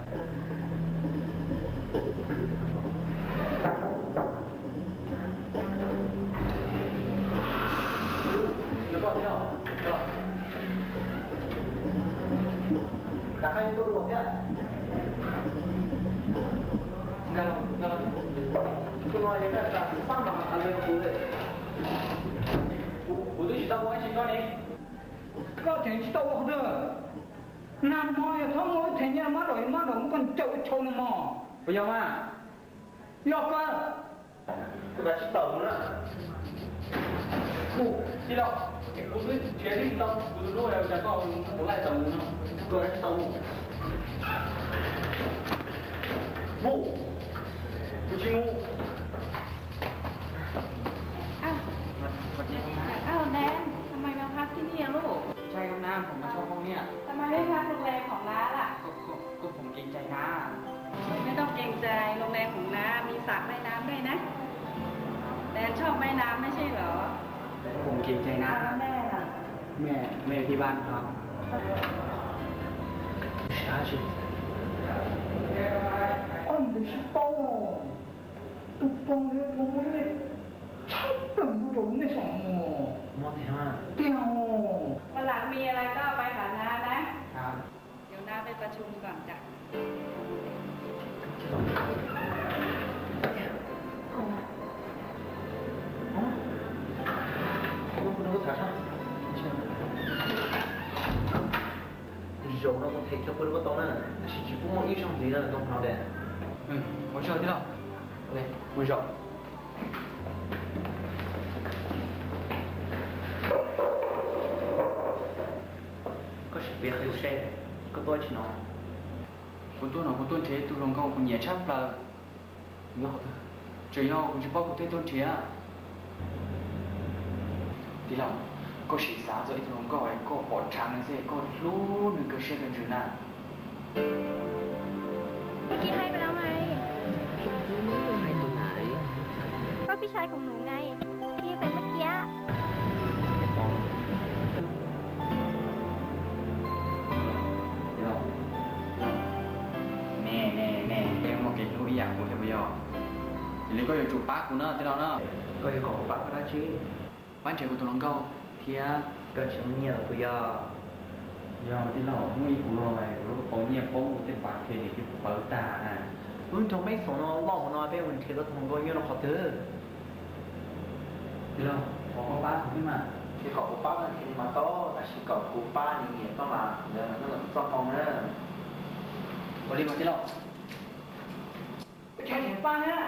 Kuv twb tsis tau ua dab tsi koj ne. Koj tseem tsis tau ua qhov twg? Nag hmo yog txhob muaj ib theem nyiaj mab daum mab daum muab koj ncaws ua chau no mog. Puas yog mas? Yog koj. Kuv tsis tau mus na. Kuv tij laug, kuv twb nrhiav tsis tau kuv tus hlub, cas koj mus laij tau mus no. Kuv tsis tau mus. Mus. Kuv tsis mus. อ้าว อ้าว แดน ทำไมมาพักที่นี่อะลูก ใช่ครับน้า ผมมาเช่าห้องเนี่ย ทำไมไม่พักโรงแรมของน้าล่ะ ก็ ก็ ก็ผมเกรงใจน้า ไม่ต้องเกรงใจ โรงแรมของน้ามีสระว่ายน้ำด้วยนะ แดนชอบว่ายน้ำไม่ใช่เหรอ ผมเกรงใจน้า แล้วแม่ล่ะ แม่ แม่ที่บ้านครับ Koj ntawd tsis paub, tus pog ntawd tus muaj nyiaj tshaj plaws nkaus rau nej xyoo no. Tiag. วันหลังมีอะไรก็ไปหาน้านะ เดี๋ยวน้าไปประชุมก่อนจ้ะ Zaum no kuv them cov pw muab tau na, tab sis tsis pub muaj ib zaug ntxiv no tau hnov tias. Ua tsaug tij laug. Ua tsaug. Koj sim piav qhia kuv seb koj tuaj tsis no. Kuv tuaj no kuv tuaj nrhiav ib tug hluas nkauj kuv nyiam tshaj plaws. Tseem yog kuv tsis paub kuv thiaj tuaj nrhiav. Tij laug, koj sim xav txog ib tug hluas nkauj es koj pom dheev nws xwb, koj hlub nws kawg siab kawg ntsws na. เมื่อกี้ให้ไปแล้วไง ให้ตอนไหน ก็พี่ชายของหนูไง ที่ยืมไปเมื่อกี้ Me, me, me, peb muaj kev hlub ib yam kuv thiab puas yog? Yog li koj yuav tsum pab kuv na tij laug na. Koj yuav kom kuv pab koj dab tsi? Pab nrhiav kuv tus hluas nkauj thiab. Koj tsis muaj nyiaj los puas yog? Yog tij laug, muaj ib puas no kuv lub hauv nyiaj poob kuv tej pas ke ces kuv pawv tag na. Wb nrog peb xoom no loj hauv no peb mus nrhiav koj tus hluas nkauj nyob rau qhov twg? Tij laug, thov koj pab kuv thiab mas. Ces kom kuv pab koj nrhiav nws mas tau, tab sis kom kuv pab nws niam koj mas ntawd mas nyob ntawm kuv txoj hmoo na. Ua li mas tij laug. Ua cas tseem pab thiab?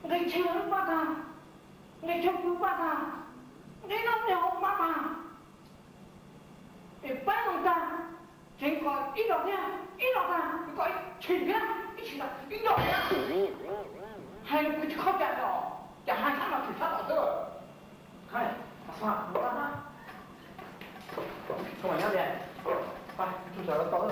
Nqi tshis wb pab tag, nqi chaw pw pab tag, nqi noj nqi haus pab tag. Es pab no tag, tseem kom ib los thiab, ib los tag, kom tshis thiab, ib tshis tag, ib los thiab. Hais kuv tsis khuv xim los, cas hais sab no tshwm sab tod xwb. Hais, mas xav mus tag na. Koj mas nyob tiag, pab tsuj sawv tau.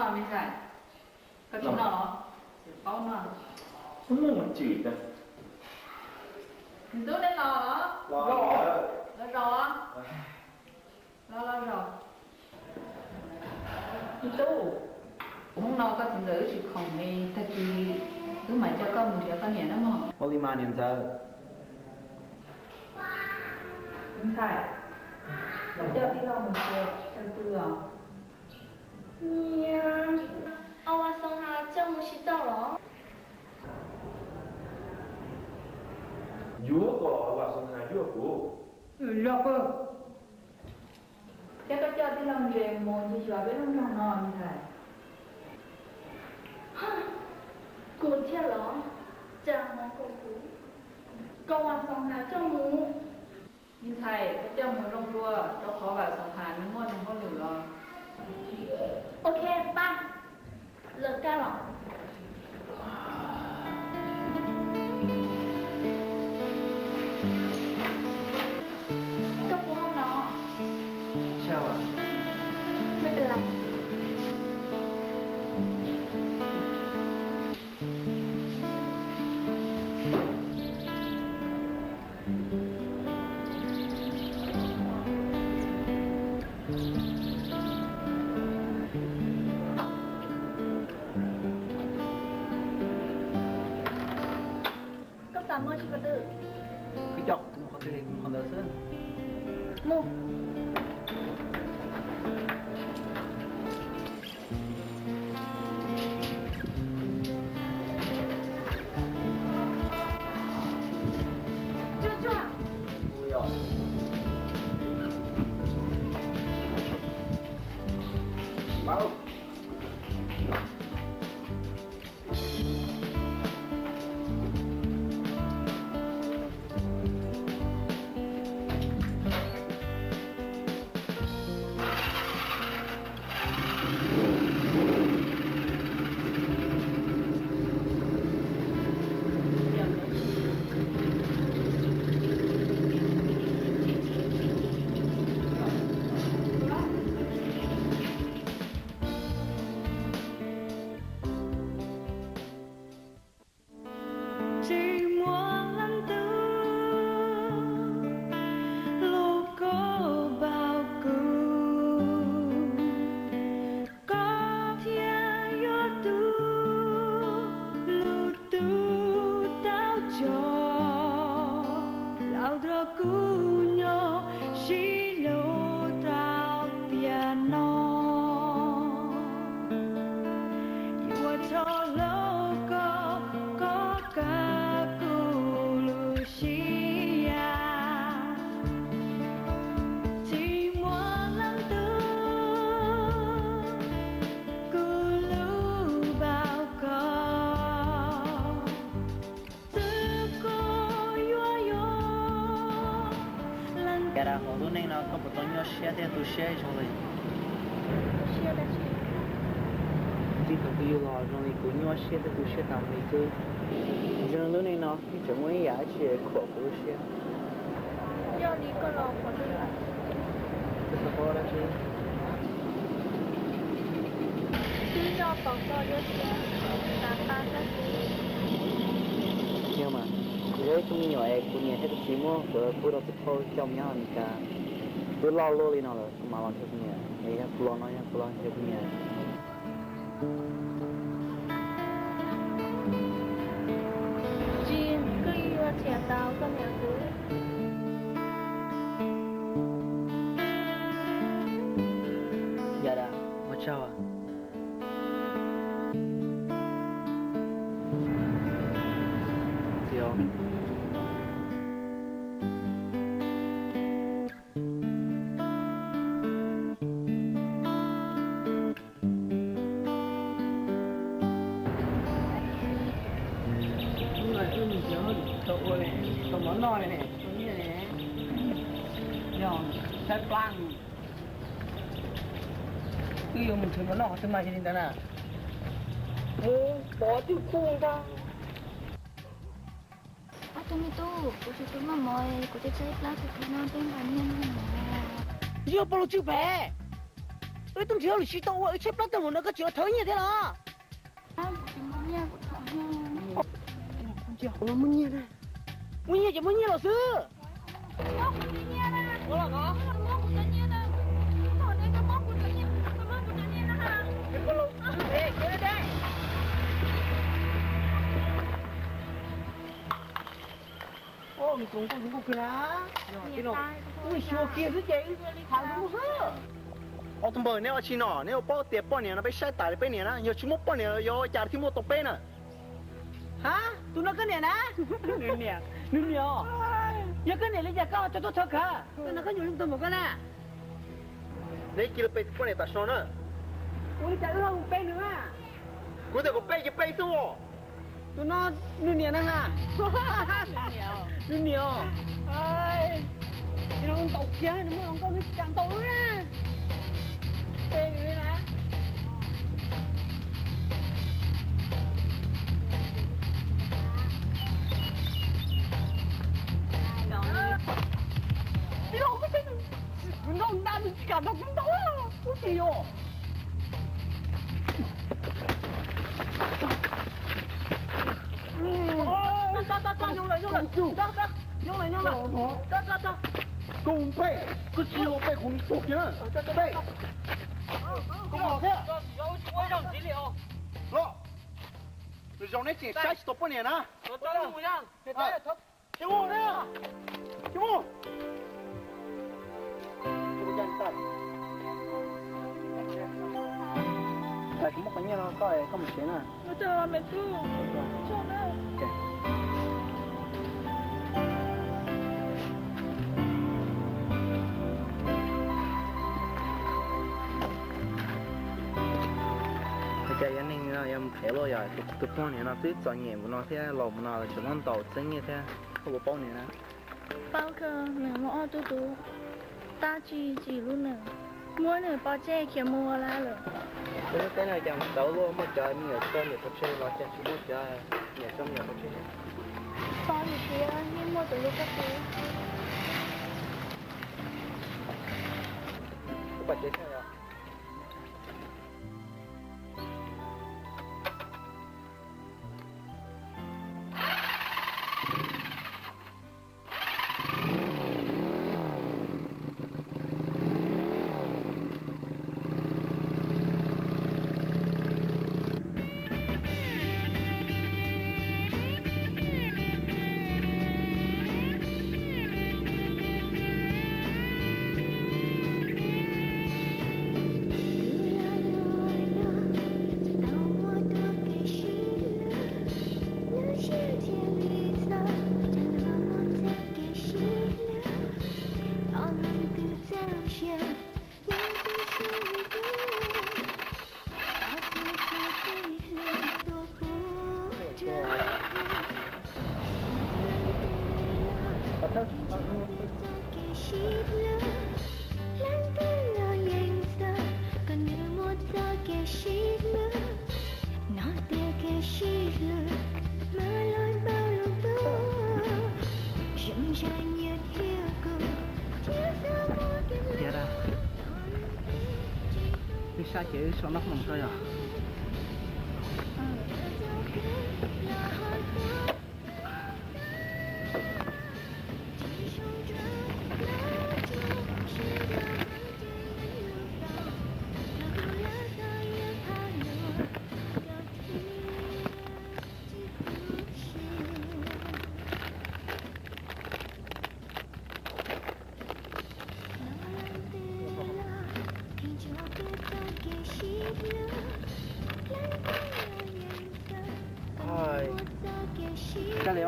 Oj, me ntxhais, koj tsis noj los? Tsis paub noj. Muaj mus tsis tau. Ntub, neb los los? Los, los zaum. Los, los zaum. Me tub, hnub no koj txiv ntxawm wb tsis khoom li, tag kis wb mam coj koj mus nrhiav koj niam na mog. Ua li mas niam ntxawm. Me ntxhais, koj coj tij laug mus nrhiav leej twg os? Niam, ua Vas Xoom Has coj mus tsis tau los? Yuav kom Vas Xoom Has yuag kuv. Los kawg. Thiab koj coj tij laug ntses mus ncig xyuas peb lub nroog no me ntxhais. Kuv thiaj los, cas hmoov kuv kuv. Koj ua Xoo Has coj mus. Me ntxhais, koj coj mus zoo dua, rau qhov Vam Xoo Has nws muaj nws hauj lwm los. Ok, pab. Lawv kaj los. Koj puas hauj lwm? Koj xav muaj tsis ko tw? Koj coj kuv mus qhov twg li kuv mus qhov ntawd xwb. Mus. Tsuag tsuag. Tsis muaj leej twg hlub koj npaum kuv, koj thiaj yog tus hlub tu tau cog, los nrog kuv nyob sib hlub tau tiam no. Yuav txhob hlub koj, koj kav kuv lub siab. Tsis muaj leej twg kuv hlub npaum koj, xwb koj yuav yog leej. Cas hauv lub neej no koj puas tau nyuaj siab thiab tu siab zoo li? Txij thaum twg yug los zoo li kuv nyuaj siab thiab tu siab tas li xwb. Zoo lub neej no yeej tseem muaj ib yam dab tsi khuam kuv lub siab. Yog li koj los qhov twg? Twb yog pom koj yuav siab tas tas xwb. Yog mas, yog ib tug me nyuam es kuv niam thiab kuv txiv muab kuv pub rau tus phauj coj mus nyob Amelikas, twb loj luaj li no lawm kuv mam los nrhiav kuv niam, es yog kuv los no yog kuv los nrhiav kuv niam. Tsis, koj yuav txiav tau koj niam kuv. Yam dab, ua tsaug. Tau ua li, tau mov noj li ne, tau nyiaj li. Yog saib plab, twb yuav mus nrhiav mov noj qhov twg mas yog li ntawd na. Mus pov twg kuj ntag. Ob tug me tub, kuv tsis tau noj mov, kuv tseem tshaib plab, kuv no peb nqa nyiaj noj mov. Yog pog lus tswj pem, wb twb nrhiav lwm tsis tau ua, wb tshaib plab tag npaum no koj tseem thov nyiaj thiab los? Muaj nyiaj ces muaj nyiaj los xwb. Ob tug npawg, neb ua tsi no, neb ua paub tias poj niam no peb saib tas li peb niam na, yog tsis muaj poj niam yog ua cas thiaj muaj tau peb na? Ha, tus no koj niam na? Nws niam, nws niam. Yog koj niam li cas koj tso tuaj thov kawg? Koj no koj nyuam li tus npaum koj na. Neb cia li pe tus poj niam tam sim no na. Ua li cas wb ho mus pe nws na? Kuv tias kom pe ces pe xwb os. Tus no nws niam na ha. Niam, ntaus kiag nws, muaj hluas nkauj nws tsis kam ntaus na. Kuv ntaus nta nws tsis kam ntaus kuv ntaus, ub tsis yog. Koj npej, koj tsis ua pej kuv tus kiag na. Pej. Koj los thiab. Los. Nws zoo neb tseem saib tsis tau poj niam na. Tsis mus na. Tsis mus. Kuv muab qhov nyiaj no koj, koj mus tsev na. Ua cas yog neeg no yuav mus phem luaj yom? Tus poj niam no twb txom nyem mus no thiab los mus no tseem muab ntaus txeeb nyiaj thiab, koj puas paub nws na? Paub kawg, nws muaj ob tug tub, tab tsis tsim lub nws, muab nws pov tseg khiav mus ua lag lawm. Lub teb no cas ntxhov luaj, muaj cov me nyuam tso niam pov tseg los cas tsis muaj cov niam tso me nyuam pov tseg. Pov niam tias yeej muaj tus hlub koj txiv. Kuv pom tsev tshaj os. Tiag da. Wb sab ces wb sau noj khoom tso yom. Kab li.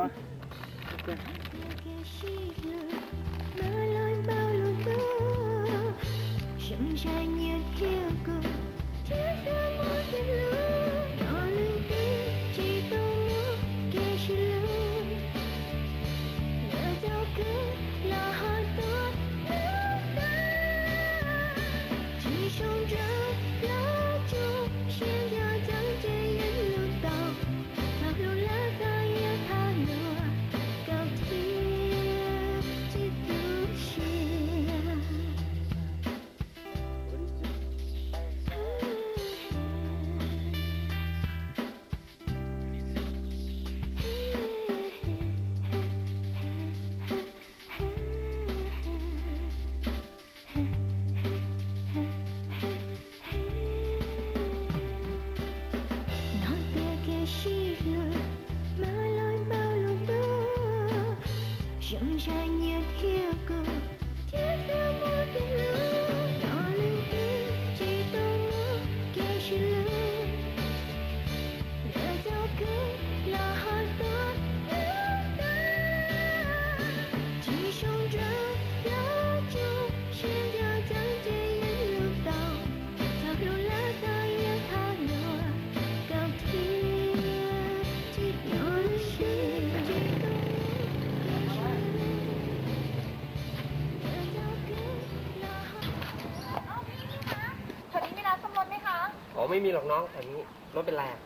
ผมไม่มีหรอกน้องแถวนี้ รถเป็นไรอะ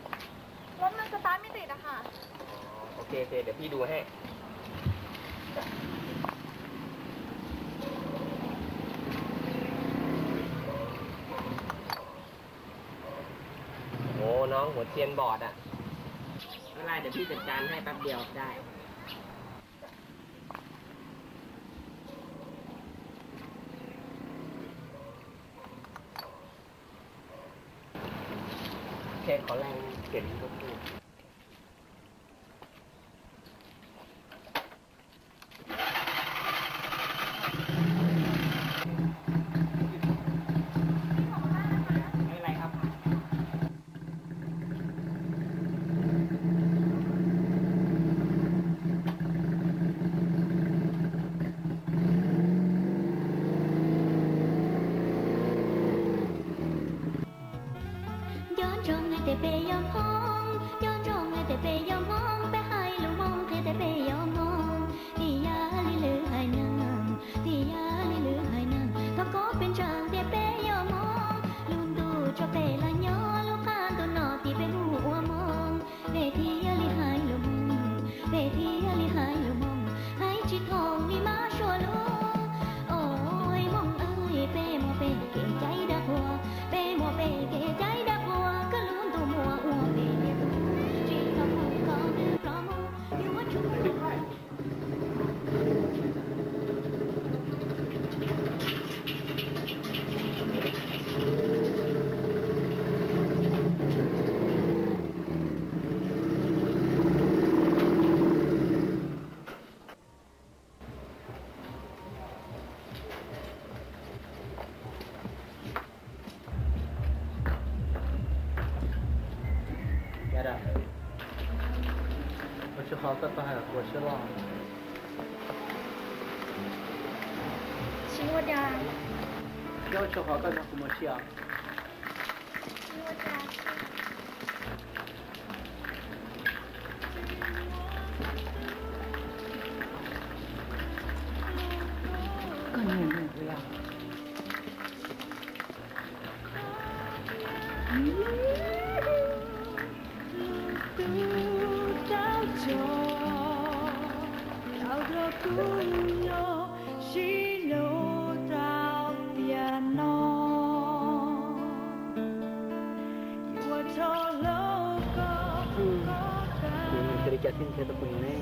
รถมันสตาร์ทไม่ติดอะค่ะ อ๋อ โอเค โอเค เดี๋ยวพี่ดูให้ โอ้ น้องหัวเทียนบอดอะ ไม่เป็นไร เดี๋ยวพี่จัดการให้แป๊บเดียว ได้ โอเค ขอแรงเข็นรถตู้ ไม่เป็นไรครับ Nco ntsoov hais tias peb yuav hmoov, nco ntsoov hais tias peb yuav hmoov, peb hais lus Hmoob qhia tias peb yuav hmoov. Tib yam li lwm haiv neeg, tib yam li lwm haiv neeg, thov koj peb ntseeg tias peb yuav hmoov. Lub ntuj tso peb los nyob, lub qab ntuj no tim peb hu ua hmoov. Peb thiaj li hais lus Hmoob, peb thiaj li hais lus Hmoob, hais tsis thooj li mas suav lus. Oj hmoov aw, peb muaj peb kev cai dab qhuas, peb muaj peb kev cai dab qhuas, koj lub ntuj muaj ua peb tiag tug, tsis tau mus koj twb ploj mus, yuav tsum Ua tsaug qhov koj tau hais kuv siab loj. Tsis ua cas. Koj ua tsaug qhov koj nrog kuv mus ua si os. Ces li cas thiab ntshe tau pw ne?